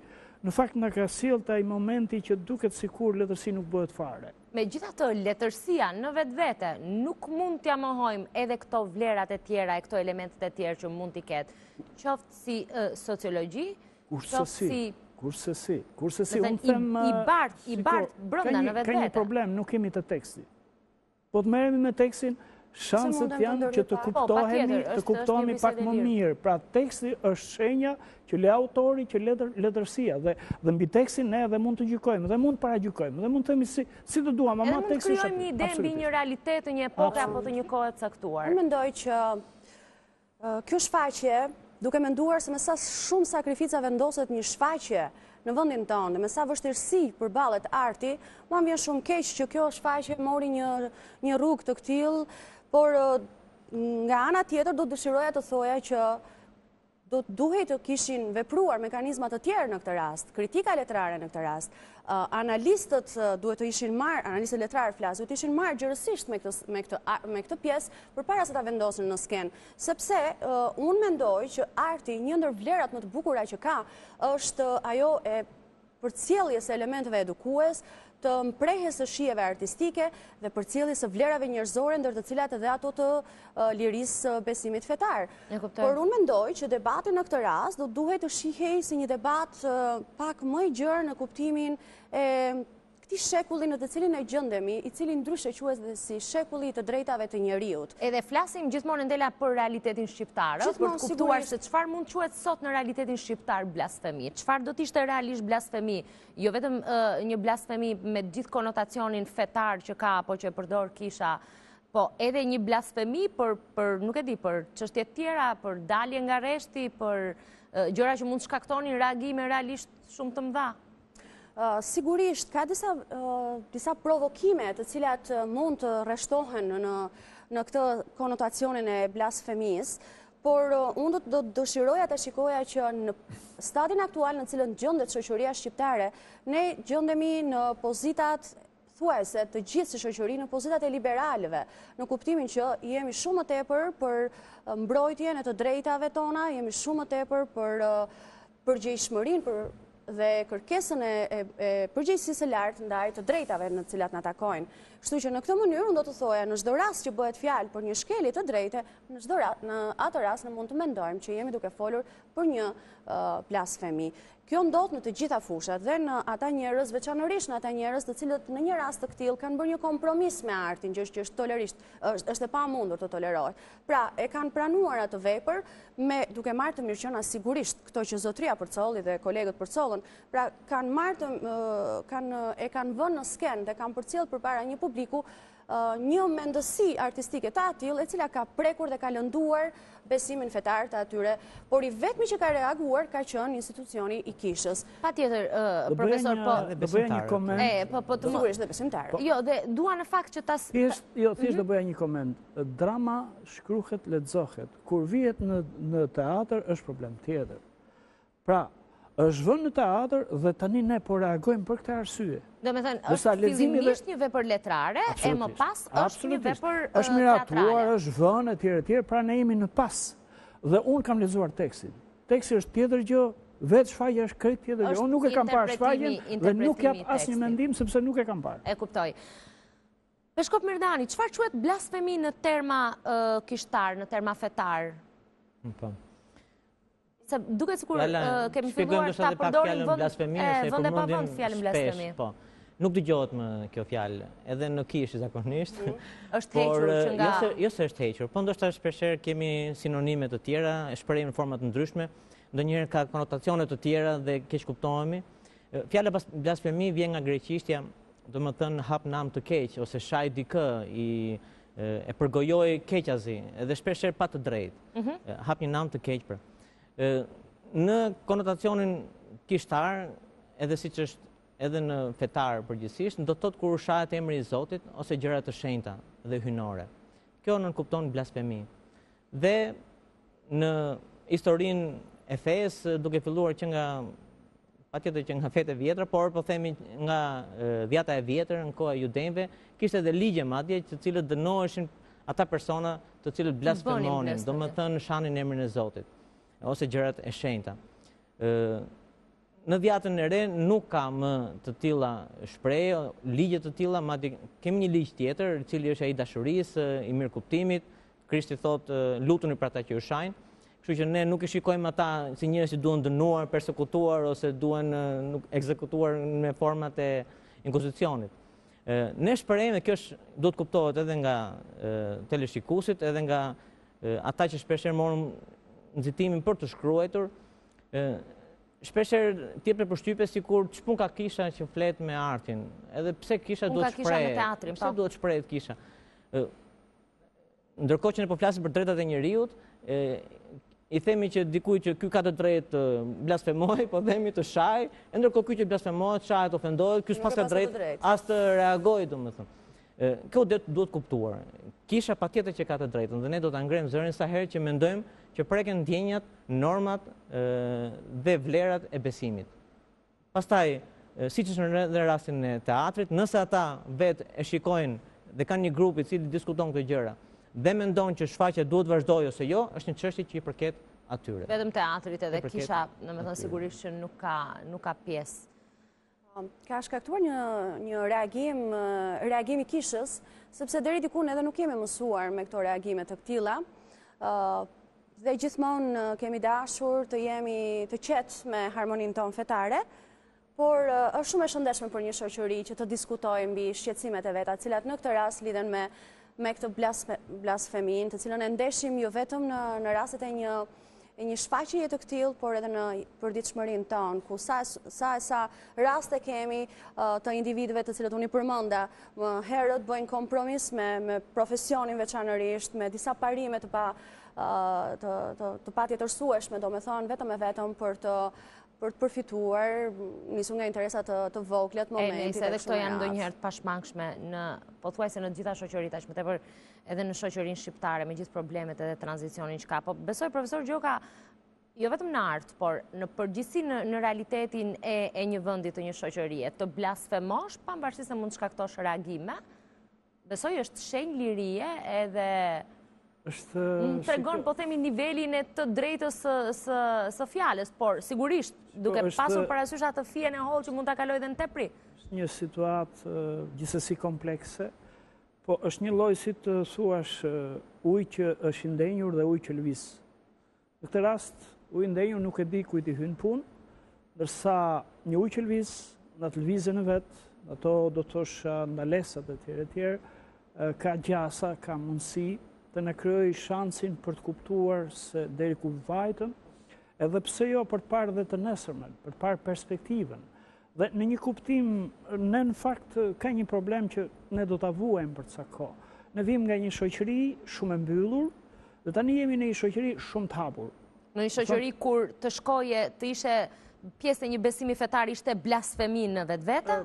në fakt na ka sjellë te ai momenti që duket sikur letërsi nuk bëhet fare. Megjithatë, letërsia në vetvete nuk mund t'ia mohojmë edhe këto vlerat e tjera e këto elementët e tjerë që mund t'i ketë, qoftë si sociologji, qoftë si... Kurrsesi, kurrsesi, unë them... I bart, i bart brenda në vetvete. Ka një problem, nuk jemi te teksti. Po të merremi me tekstin, shanset janë që të po, kuptohemi, të kuptohemi pak më mirë. Pra teksti është shenja që le autori, që le letërsia dhe dhe mbi tekstin ne edhe mund të gjykojmë dhe mund të paragjykojmë dhe mund të themi si si të duam, ama teksti është. Edhe mund të krijojmë një ide mbi një realitet të një epoke apo të një kohe të caktuar. Unë mendoj që Kjo shfaqje, duke menduar se me sa shumë sakrifica vendoset një shfaqje në vendin tonë dhe me sa vështirësi përballet arti, mua më vjen shumë keq që kjo shfaqje mori një një rrugë të këtillë, por nga ana tjetër do të dëshiroja të thoja që do të duhej të kishin vepruar mekanizma të tjerë në këtë rast, kritika letrare në këtë rast, analistët duhet të ishin marrë, analistët letrarë flas, duhet të ishin marrë gjerësisht me këtë, me këtë, me këtë pjesë, përpara se ta vendosin në skenë. Sepse, unë mendoj që arti, një ndër vlerat më të bukura që ka, është ajo e përcjelljes së elementëve edukues, të mprehjes së shijeve artistike dhe përcjelljes së vlerave njerëzore ndër të cilat edhe ato të lirisë së besimit fetar. Por unë mendoj që debati në këtë rast do duhej të shihej si një debat pak më i gjerë në kuptimin e këtij shekulli në të cilin ne gjendemi, i cili ndryshe quhet dhe si shekulli i të drejtave të njeriut. Edhe flasim gjithmonë Entela për realitetin shqiptar, për të kuptuar se çfarë mund të quhet sot në realitetin shqiptar blasfemi, çfarë do të ishte realisht blasfemi, jo vetëm një blasfemi me gjithë konotacionin fetar që ka apo që e përdor kisha, po edhe një blasfemi për, për nuk e di, për çështje të tjera, për dalje nga rreshti, për gjëra që mund të shkaktonin reagime realisht shumë të mëdha. Sigurisht, ka disa, disa provokime të cilat mund të rreshtohen në, në këtë konotacionin e blasfemisë, por unë do të dëshiroja të shikoja që në stadin aktual në cilën gjendet shoqëria shqiptare, ne gjendemi në pozitat thuajse të gjithë si shoqëri në pozitat e liberalëve, në kuptimin që jemi shumë më tepër për mbrojtjen e të drejtave tona, jemi shumë më tepër për përgjegjshmërinë për dhe kërkesën e, e, e përgjegjësisë së lartë ndaj të drejtave në të cilat na takojnë. Kështu që në këtë mënyrë unë do të thoja në çdo rast që bëhet fjalë për një shkelje të drejte, në çdo rast, në atë rast ne mund të mendojmë që jemi duke folur për një uh, blasfemi. Kjo ndodh në të gjitha fushat dhe në ata njerëz, veçanërisht në ata njerëz të cilët në një rast të këtillë kanë bërë një kompromis me artin, gjë që është tolerisht, është, është e pamundur të tolerohet. Pra, e kanë pranuar atë vepër me duke marrë të mirëqena sigurisht këto që zotria përcolli dhe kolegët përcollën, pra kanë marrë të kanë e kanë vënë në skenë dhe kanë përcjellë përpara një publiku një mendësi artistike të atillë e cila ka prekur dhe ka lënduar besimin fetar të atyre, por i vetmi që ka reaguar ka qenë institucioni i kishës. Patjetër, profesor, po... Do bëja një koment. E, po, po, të Sigurisht dhe besimtarët. Po. Jo, dhe dua në fakt që ta... Thjesht, jo, thjesht do mhm. bëja një koment. Drama shkruhet, lexohet. Kur vihet në teatër, është problem tjetër. Pra, është vënë në teatër dhe tani ne po reagojmë për këtë arsye. Domethënë, është fillimisht një vepër letrare, e më pas është një vepër teatrale. Është miratuar, është vënë, e tjera, e tjera, pra ne jemi në pas. Dhe unë kam lexuar tekstin. Teksti është tjetër gjë, vetë shfaqja është krejt tjetër gjë. Unë nuk e kam parë shfaqjen dhe nuk jap asnjë mendim sepse nuk e kam parë. E kuptoj. Peshkop Merdani, çfarë quhet blasfemi në terma kishtar, në terma fetar? Po. Se duket sikur kemi filluar ta përdorim vend vend e pa vend fjalën blasfemi. Po. Nuk dëgjohet më kjo fjalë, edhe në kishë zakonisht. Mm. Është hequr që nga Jo se jo se është hequr, po ndoshta shpeshherë kemi sinonime të tjera, e shprehim në forma të ndryshme, ndonjëherë ka konotacione të tjera dhe keqkuptohemi. Fjala blasfemi vjen nga greqishtja, domethënë hap nam të keq ose shaj dikë i e përgojoj keqazi, edhe shpeshherë pa të drejtë. Mhm. Hap një nam të keq pra. Në konotacionin kishtar, edhe siç është edhe në fetar përgjithësisht, do të thotë kur shahet emri i Zotit ose gjëra të shenjta dhe hyjnore. Kjo nënkupton blasfemi. Dhe në historinë e fesë, duke filluar që nga patjetër që nga fetë e vjetra, por po themi nga dhjata e vjetër në koha e judenjve, kishte edhe ligje madje të cilët dënoheshin ata persona të cilët blasfemonin, domethënë shanin emrin e Zotit ose gjërat e shenjta. Ë Në dhjatën e re nuk ka më të tilla shprehje, ligje të tilla, madje kemi një ligj tjetër, i cili është ai i dashurisë, i mirëkuptimit, Krishti thotë, lutuni për ata që ju shajnë. Kështu që ne nuk i shikojmë ata si njerëz që duhen dënuar, persekutuar ose duhen nuk ekzekutuar me format e inkuizicionit. Ne shprehemi, kjo është duhet të kuptohet edhe nga teleshikuesit, edhe nga ata që shpeshherë morën nxitimin për të shkruajtur, shpeshherë të jep përshtypje sikur ç'punë ka kisha që flet me artin, edhe pse kisha duhet të shprehet, pse po. duhet të shprehet kisha. Ndërkohë që ne po flasim për drejtat e njeriut, i themi që dikujt që ky ka të drejtë të blasfemojë, po themi të shajë, e ndërkohë ky që blasfemohet, shahet, ofendohet, ky s'paska drejtë as të reagojë, domethënë. Kjo duhet kuptuar. Kisha patjetër që ka të drejtën dhe ne do ta ngremë zërin sa herë që mendojmë që preken ndjenjat, normat dhe vlerat e besimit. Pastaj, siç është në rastin e teatrit, nëse ata vetë e shikojnë dhe kanë një grup i cili diskuton këto gjëra dhe mendon që shfaqja duhet të vazhdojë ose jo, është një çështje që i përket atyre. Vetëm teatrit edhe kisha, domethënë sigurisht që nuk ka nuk ka pjesë. Ka shkaktuar një një reagim, reagim i kishës, sepse deri diku edhe nuk jemi mësuar me këto reagime të këtilla. Ë Dhe gjithmonë kemi dashur të jemi të qetë me harmoninë tonë fetare, por është shumë e shëndetshme për një shoqëri që të diskutojë mbi shqetësimet e veta, të cilat në këtë rast lidhen me me këtë blasfeminë, të cilën e ndeshim jo vetëm në në rastet e një e një shfaqjeje të këtillë, por edhe në përditshmërinë tonë, ku sa sa e sa raste kemi të individëve të cilët unë i përmenda më herët bëjnë kompromis me me profesionin veçanërisht, me disa parime të pa të të të patjetërsueshme, domethënë vetëm e vetëm për të për të përfituar, nisur nga interesa të, të vogla të momentit. E, edhe këto janë ndonjëherë të pashmangshme në, pothuajse në të gjitha shoqëritë, aq më tepër edhe në shoqërinë shqiptare, me gjithë problemet edhe tranzicionin që ka. Po besoj profesor Gjoka, jo vetëm në art, por në përgjithësi në, në realitetin e, e një vendi të një shoqërie, të blasfemosh, pavarësisht se mund të shkaktosh reagime, besoj është shenjë lirie edhe është tregon po themi nivelin e të drejtës së së së fjalës, por sigurisht duke pasur parasysh atë fijen e hollë që mund ta kalojë dhe në tepri. Është një situatë gjithsesi komplekse, po është një lloj si të thuash ujë që është i ndenjur dhe ujë që lëviz. Në këtë rast, uji i ndenjur nuk e di kujt i hyn në punë. Ndërsa një ujë që lëviz, në atë lëvizjen e vet, në ato do të thosha ndalesat e tjerë e tjerë, ka gjasa, ka mundësi të na krijojë shansin për të kuptuar se deri ku vajtëm, edhe pse jo për të parë dhe të nesërmen, për të parë perspektivën. Dhe në një kuptim, ne në fakt ka një problem që ne do ta vuajmë për ca kohë. Ne vijmë nga një shoqëri shumë e mbyllur, dhe tani jemi në një shoqëri shumë të hapur. Në një shoqëri kur të shkoje, të ishe pjesë e një besimi fetar ishte blasfemi në vetvete?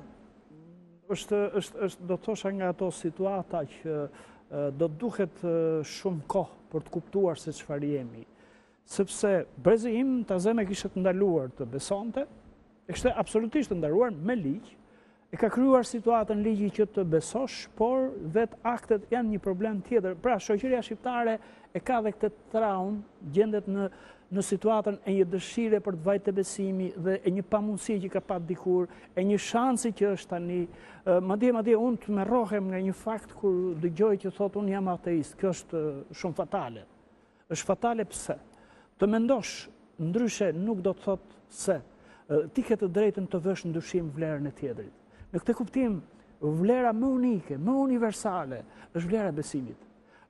Është, është, është, do të thosha nga ato situata që do të duhet shumë kohë për të kuptuar se çfarë jemi. Sepse brezi im ta zëmë e kishte të ndaluar të besonte, e kishte absolutisht të ndaluar me ligj, E ka krijuar situatën ligji që të besosh, por vetë aktet janë një problem tjetër. Pra, shoqëria shqiptare e ka dhe këtë traumë, gjendet në në situatën e një dëshire për të vajtë te besimi dhe e një pamundësie që ka pat dikur, e një shansi që është tani. Madje, madje, unë tmerrohem nga një fakt kur dëgjoj që thotë unë jam ateist. Kjo është shumë fatale. Është fatale pse? Të mendosh ndryshe nuk do të thotë se ti ke të drejtën të vësh në dyshim vlerën e tjetrit. Në këtë kuptim, vlera më unike, më universale, është vlera e besimit.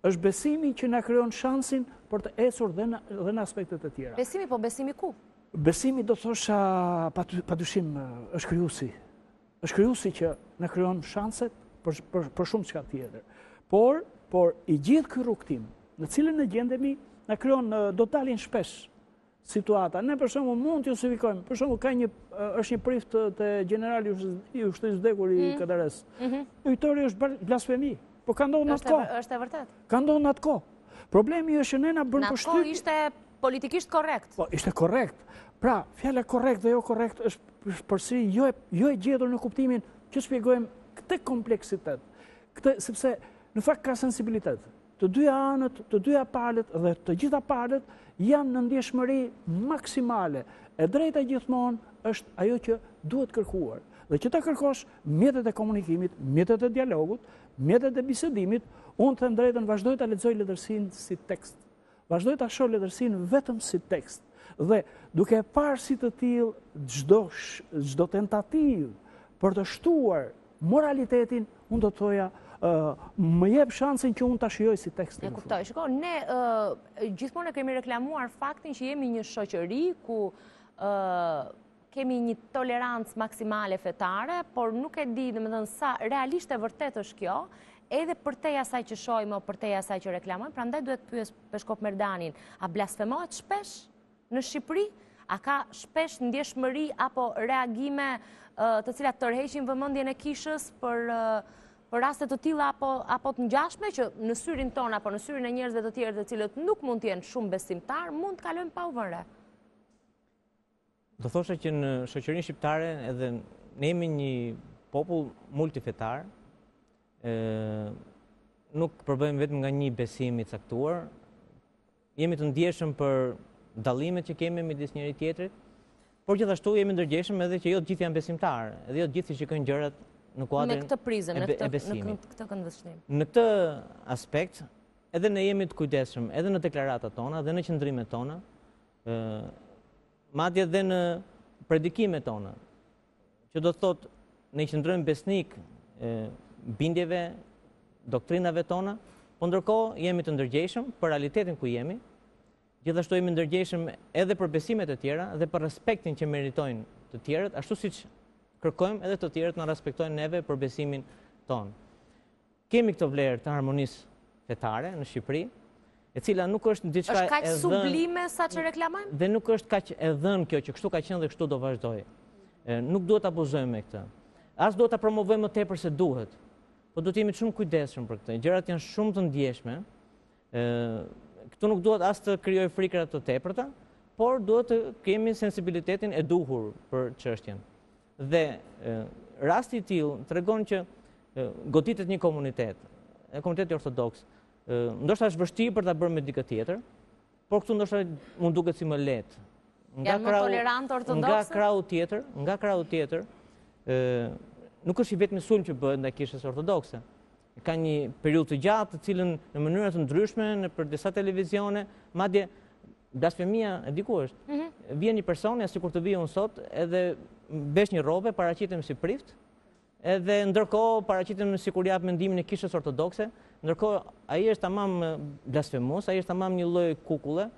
Është besimi që na krijon shansin për të ecur dhe në, dhe në aspektet e tjera. Besimi, po besimi ku? Besimi do të thosha pa dyshim është krijuesi. Është krijuesi që na krijon shanset për, për, për shumë çka tjetër. Por, por i gjithë ky rrugëtim në të cilin ne gjendemi, na krijon do të dalin shpesh situata. Ne për shembull mund të justifikojmë, për shembull ka një është një prift te gjenerali i ushtrisë vdekur i mm. Kadaresë. Mm -hmm. Ujtori është blasfemi. Po ka ndodhur në atë kohë. Është e vërtetë. Ka ndodhur në atë kohë. Problemi është që ne na bën përshtypje. Në atë kohë ishte politikisht korrekt. Po, ishte korrekt. Pra, fjala korrekt dhe jo korrekt është përsëri jo e, jo e gjetur në kuptimin që shpjegojmë këtë kompleksitet. Këtë, sepse në fakt ka sensibilitet. Të dyja anët, të dyja palët dhe të gjitha palët janë në ndjeshmëri maksimale. E drejta gjithmonë është ajo që duhet kërkuar. Dhe që ta kërkosh mjetet e komunikimit, mjetet e dialogut, mjetet e bisedimit, unë them të drejtën vazhdoj ta lexoj letërsinë si tekst. Vazhdoj ta shoh letërsinë vetëm si tekst. Dhe duke e parë si të tillë çdo çdo tentativë për të shtuar moralitetin, unë do të thoja, më jep shansin që unë ta shijoj si tekst. E kuptoj. Shiko, ne gjithmonë e kemi reklamuar faktin që jemi një shoqëri ku kemi një tolerancë maksimale fetare, por nuk e di, domethënë, sa realisht e vërtetë është kjo, edhe përtej asaj që shohim, o përtej asaj që reklamojmë, prandaj duhet të pyes Peshkop Merdanin, a blasfemohet shpesh në Shqipëri? A ka shpesh ndjeshmëri apo reagime të cilat tërheqin vëmendjen e kishës për për raste të tilla apo apo të ngjashme që në syrin tonë apo në syrin e njerëzve të tjerë të cilët nuk mund të jenë shumë besimtarë, mund të kalojnë pa u vënë re? Do thosha që në shoqërinë shqiptare edhe ne jemi një popull multifetar, ë nuk përbëhemi vetëm nga një besim i caktuar. Jemi të ndjeshëm për dallimet që kemi midis njëri tjetrit, por gjithashtu jemi ndërgjegjshëm edhe që jo të gjithë janë besimtarë, edhe jo të gjithë i shikojnë gjërat në kuadrin me këtë prizëm, në këtë në këtë këndvështrim. Në këtë aspekt, edhe ne jemi të kujdesshëm, edhe në deklaratat tona dhe në qëndrimet tona, madje dhe në predikimet tona, që do të thotë ne qëndrojmë besnikë bindjeve, doktrinave tona, po ndërkohë jemi të ndërgjegjshëm për realitetin ku jemi, gjithashtu jemi ndërgjegjshëm edhe për besimet e tjera dhe për respektin që meritojnë të tjerët, ashtu siç kërkojmë edhe të tjerët na respektojnë neve për besimin tonë. Kemi këtë vlerë të harmonisë fetare në Shqipëri, e cila nuk është diçka e dhënë... Është kaq sublime sa që reklamojmë? Dhe nuk është kaq e dhënë kjo që kështu ka qenë dhe kështu do vazhdojë. Nuk duhet të abuzojmë me këtë. As duhet ta promovojmë më tepër se duhet. Po duhet të jemi shumë kujdesshëm për këtë. Gjërat janë shumë të ndjeshme. Këtu nuk duhet as të krijoj frikëra të tepërta, por duhet të kemi sensibilitetin e duhur për çështjen. Dhe rasti i tillë tregon që goditet një komunitet, e komuniteti ortodoks. Ndoshta është vështirë për ta bërë me dikë tjetër, por këtu ndoshta mund duket si më lehtë. Nga Janë më tolerantë ortodoksët? Nga krahu tjetër, nga krahu tjetër, nuk është i vetmi sulm që bëhet ndaj kishës ortodokse. Ka një periudhë të gjatë të cilën në mënyra të ndryshme nëpër disa televizione, madje. Blasfemia e di ku është. Mhm. Vjen një person, ja sikur të vij unë sot, edhe vesh një rrobe, paraqitem si prift, edhe ndërkohë paraqitem sikur jap mendimin e kishës ortodokse, ndërkohë ai është tamam blasfemues, ai është tamam një lloj kukulle,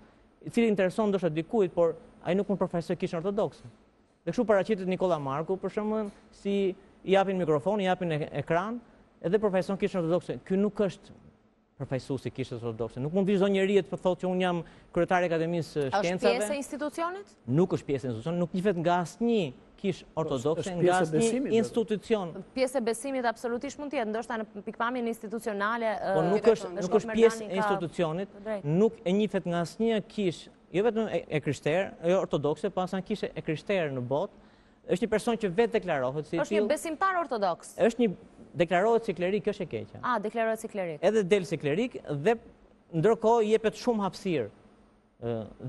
i cili intereson ndoshta dikujt, por ai nuk mund të përfaqësojë kishën ortodokse. Dhe kështu paraqitet Nikolla Marku, për shembull, si i japin mikrofon, i japin ekran, edhe përfaqëson kishën ortodokse. Ky nuk është përfaqësues i kishës ortodokse. Nuk mund të vijë çdo njeri e të thotë që unë jam kryetar i Akademisë së Shkencave. Është pjesë e institucionit? Nuk është pjesë e institucionit, nuk njihet nga asnjë kishë ortodokse, nga asnjë institucion. Pjesë e besimit absolutisht mund të jetë, ndoshta në pikëpamjen institucionale. Po nuk është nuk është pjesë e institucionit, nuk e njihet nga asnjë kishë, jo vetëm e krishterë, jo ortodokse, po asnjë kishë e krishterë në botë, Është një person që vetë deklarohet si i tillë. Është një besimtar ortodoks. Është një deklarohet si klerik, kjo është e keqja. A, deklarohet si klerik. Edhe del si klerik dhe ndërkohë i jepet shumë hapësirë.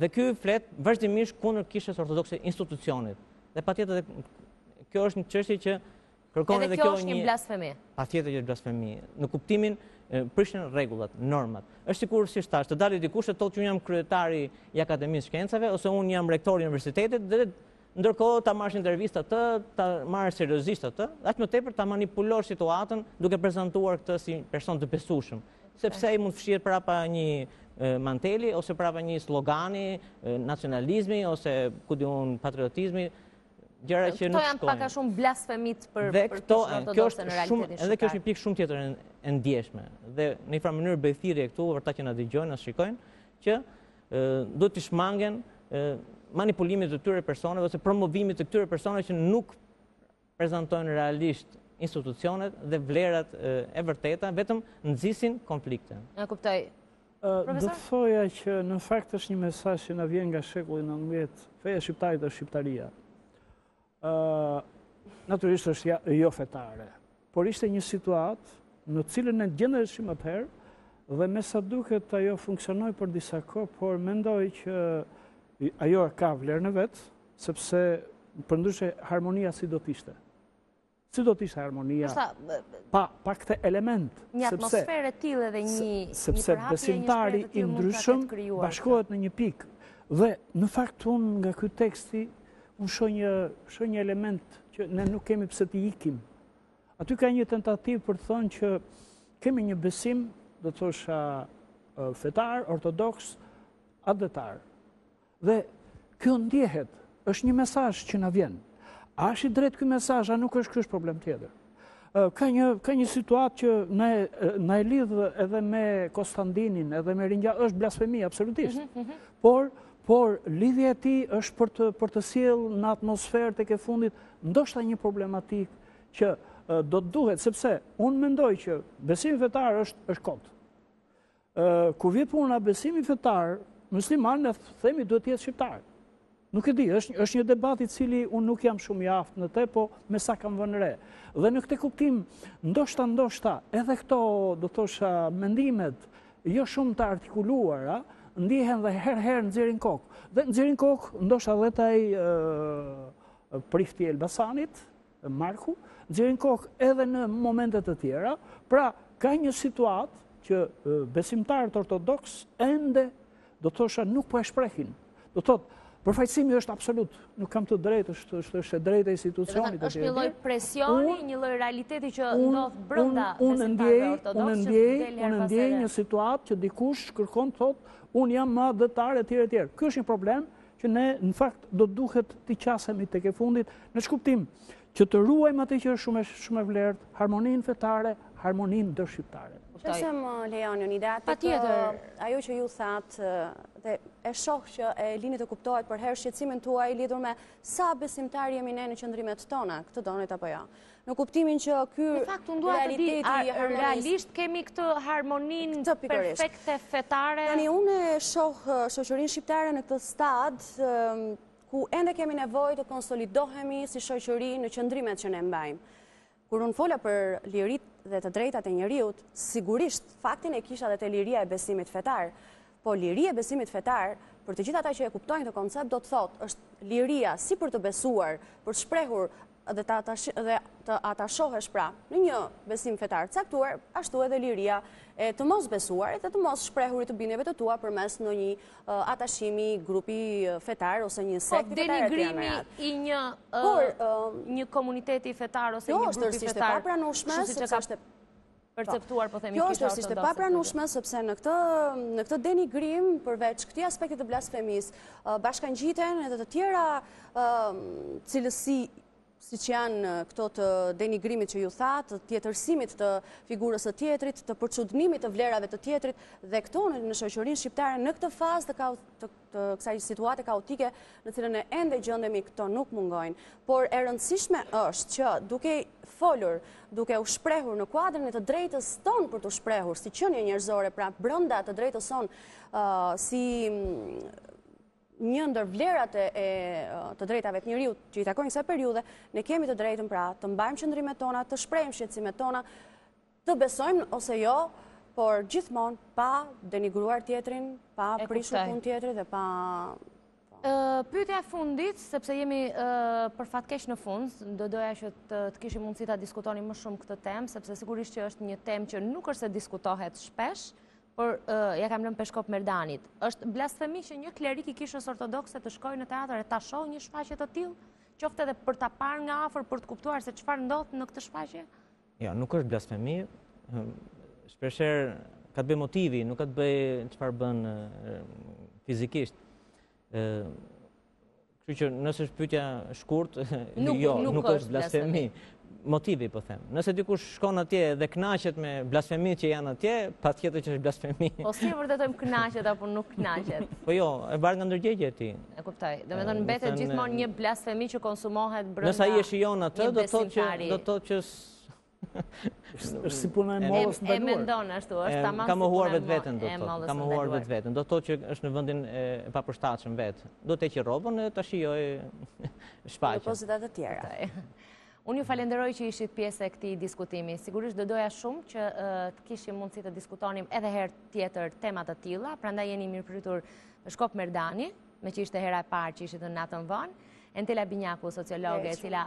Dhe ky flet vazhdimisht kundër kishës ortodokse institucionit. Dhe patjetër kjo është një çështje që kërkon edhe kjo është një blasfemi. Patjetër që është blasfemi. Në kuptimin prishen rregullat, normat. Është sikur siç thashë, të dalë dikush e të thotë që unë jam kryetari i Akademisë së Shkencave ose unë jam rektori i universitetit dhe Ndërkohë ta marrësh intervistë atë, ta marrësh seriozisht atë, aq më tepër ta manipulosh situatën duke prezantuar këtë si person të besueshëm, sepse ai mund të fshihet prapa një manteli ose prapa një slogani nacionalizmi ose ku di unë patriotizmi, gjëra që nuk shkojnë. Këto janë pak a shumë blasfemitë për për kishën ortodokse në realitetin shqiptar. Edhe kjo është një pikë shumë tjetër e ndjeshme. Dhe në një farë mënyrë bëj thirrje këtu për ata që na dëgjojnë, na shikojnë, që duhet t'i shmangen manipulimit të këtyre personave ose promovimit të këtyre personave që nuk prezantojnë realisht institucionet dhe vlerat e vërteta, vetëm nxisin konflikte. E kuptoj. Do të thoja që në fakt është një mesazh që na vjen nga shekulli 19, feja e shqiptarit është shqiptaria. Natyrisht është jo fetare, por ishte një situatë në cilën ne gjendeshim atëherë dhe me sa duket ajo funksionoi për disa kohë, por mendoj që ajo ka vlerën e vet, sepse përndryshe harmonia si do të ishte. Si do të ishte harmonia pa, pa këtë element? Një atmosferë e tillë dhe një sepse besimtari i ndryshëm bashkohet në një pikë. Dhe në fakt unë nga ky teksti, unë shoh një, shoh një element që ne nuk kemi pse t'i ikim. Aty ka një tentativë për të thënë që kemi një besim, do të thosha fetar, ortodoks, atdhetar. Dhe kjo ndjehet, është një mesazh që na vjen. A është i drejtë ky mesazh, a nuk është ky është problem tjetër. Ka një, ka një situatë që na na e lidh edhe me Kostandinin, edhe me Ringja, është blasfemi, absolutisht. Mhm, mhm. Por, por lidhja e tij është për të, për të sjellë në atmosferë tek e fundit, ndoshta një problematikë që do të duhet, sepse unë mendoj që besimi fetar është, është kod. Kur vjen puna besimi fetar, musliman, ne themi duhet të jetë shqiptar. Nuk e di, është, është një debat i cili unë nuk jam shumë i aftë në te, po me sa kam vënë re. Dhe në këtë kuptim, ndoshta, ndoshta, edhe këto, do thosha, mendimet, jo shumë të artikuluara, ndjehen dhe herë herë nxjerrin kokë. Dhe nxjerrin kokë, ndoshta dhe te ai prifti i Elbasanit, Marku, nxjerrin kokë edhe në momente të tjera, pra ka një situatë që besimtarët ortodoksë ende, do të thosha, nuk po e shprehin. Do të thotë, përfaqësimi është absolut, nuk kam të drejtë, është është është e drejtë e institucionit. Është një lloj presioni, një lloj realiteti që ndodh brenda besimtarëve ortodoksë. Unë ndjej, unë ndjej një situatë që dikush kërkon të thotë, unë jam më atdhetar etj etj. Ky është një problem që ne në fakt do duhet t'i qasemi tek e fundit në ç'kuptim që të ruajmë atë që është shumë shumë e vlertë, harmoninë fetare, harmoninë ndërshqiptare. Nëse më lejoni Jonida, tek ajo që ju thatë dhe e shoh që e lini të kuptohet përherë shqetësimin tuaj lidhur me sa besimtarë jemi ne në qëndrimet tona, këtë donit apo jo. Në kuptimin që ky Në fakt, unë dua të di, realisht kemi këtë harmoninë perfekte fetare? Tani, unë e shoh shoqërinë shqiptare në këtë stad, ku ende kemi nevojë të konsolidohemi si shoqëri në qëndrimet që ne mbajmë. Kur unë fola për liritë dhe të drejtat e njeriut, sigurisht faktin e kisha dhe te liria e besimit fetar. Po liria e besimit fetar, për të gjithë ata që e kuptojnë këtë koncept, do të thotë, është liria si për të besuar, për të shprehur. dhe të dhe të atashohesh pra në një besim fetar të caktuar, ashtu edhe liria e të mos besuarit dhe të mos shprehurit të bindjeve të tua përmes ndonjë atashimi grupi fetar ose një po, sekti fetar e tjera me radhë. Denigrimi i një një komuniteti fetar ose një grupi fetar. Kjo është e papranueshme, sepse është perceptuar, po themi Kjo është tërësisht e papranueshme sepse në këtë në këtë denigrim përveç këtij aspekti të blasfemisë, bashkangjiten edhe të tjera cilësi siç janë këto të denigrimit që ju thatë, të tjetërsimit të figurës së tjetrit, të përçudnimit të vlerave të tjetrit dhe këto në shoqërinë shqiptare në këtë fazë të të të kësaj situate kaotike në cilën ne ende gjendemi këto nuk mungojnë. Por e rëndësishme është që duke folur, duke u shprehur në kuadrin e të drejtës tonë për t'u shprehur si qenie njerëzore, pra brenda të drejtës sonë si një ndër vlerat e të drejtave të njeriut që i takojnë kësaj periudhe, ne kemi të drejtën pra të mbajmë qëndrimet tona, të shprehim shqetësimet tona, Të besojmë ose jo, por gjithmonë pa denigruar tjetrin, pa prishur punë tjetrit dhe pa... Pyetja e fundit, sepse jemi për fat keq në fund, do doja që të kishim mundësi ta diskutonim më shumë këtë temë, sepse sigurisht që është një temë që nuk është se diskutohet shpesh, por ia kam lënë Peshkop Merdanit. Është blasfemi që një klerik i kishës ortodokse të shkojë në teatër e ta shohë një shfaqje të tillë, qoftë edhe për ta parë nga afër, për të kuptuar se çfarë ndodh në këtë shfaqje? Jo, nuk është blasfemi. Shpeshherë ka të bëjë motivi, nuk ka të bëjë çfarë bën fizikisht. Kështu që nëse është pyetja shkurt, jo, nuk është blasfemi. Motivi po them. Nëse dikush shkon atje dhe kënaqet me blasfemitë që janë atje, patjetër që është blasfemi. Po si e vërtetojmë kënaqet apo nuk kënaqet? Po jo, e varet nga ndërgjegja e tij. E kuptoj. Domethënë mbetet gjithmonë një blasfemi që konsumohet brenda. Nëse ai e shijon atë, do të thotë që do të thotë që është si puna e mollës ndaluar. E mendon ashtu, është tamam si puna. Ka mohuar vetveten, do të thotë. Ka mohuar vetveten. Do të thotë që është në vendin e papërshtatshëm vetë. Do të heqë rrobën e ta shijojë shfaqjen. Në pozita të tjera. Unë ju falenderoj që ishit pjesë e këtij diskutimi. Sigurisht do doja shumë që të kishim mundësi të diskutonim edhe herë tjetër tema të tilla, prandaj jeni mirëpritur Peshkop Merdani, meqë ishte hera e parë që ishit në natën vonë, Entela Binjaku, sociologe, e cila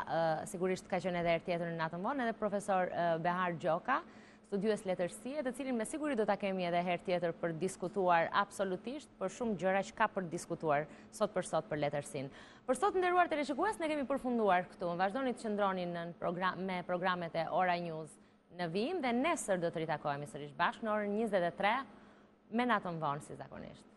sigurisht ka qenë edhe herë tjetër në natën vonë, edhe profesor Behar Gjoka, studiues letërsie, të cilin me siguri do ta kemi edhe herë tjetër për diskutuar absolutisht për shumë gjëra që ka për diskutuar sot për sot për letërsinë. Për sot të nderuar teleshikues, ne kemi përfunduar këtu. Vazhdoni të qëndroni në program, me programet e Ora News në vijim dhe nesër do të ritakohemi sërish bashkë në orën 23 me natën vonë si zakonisht.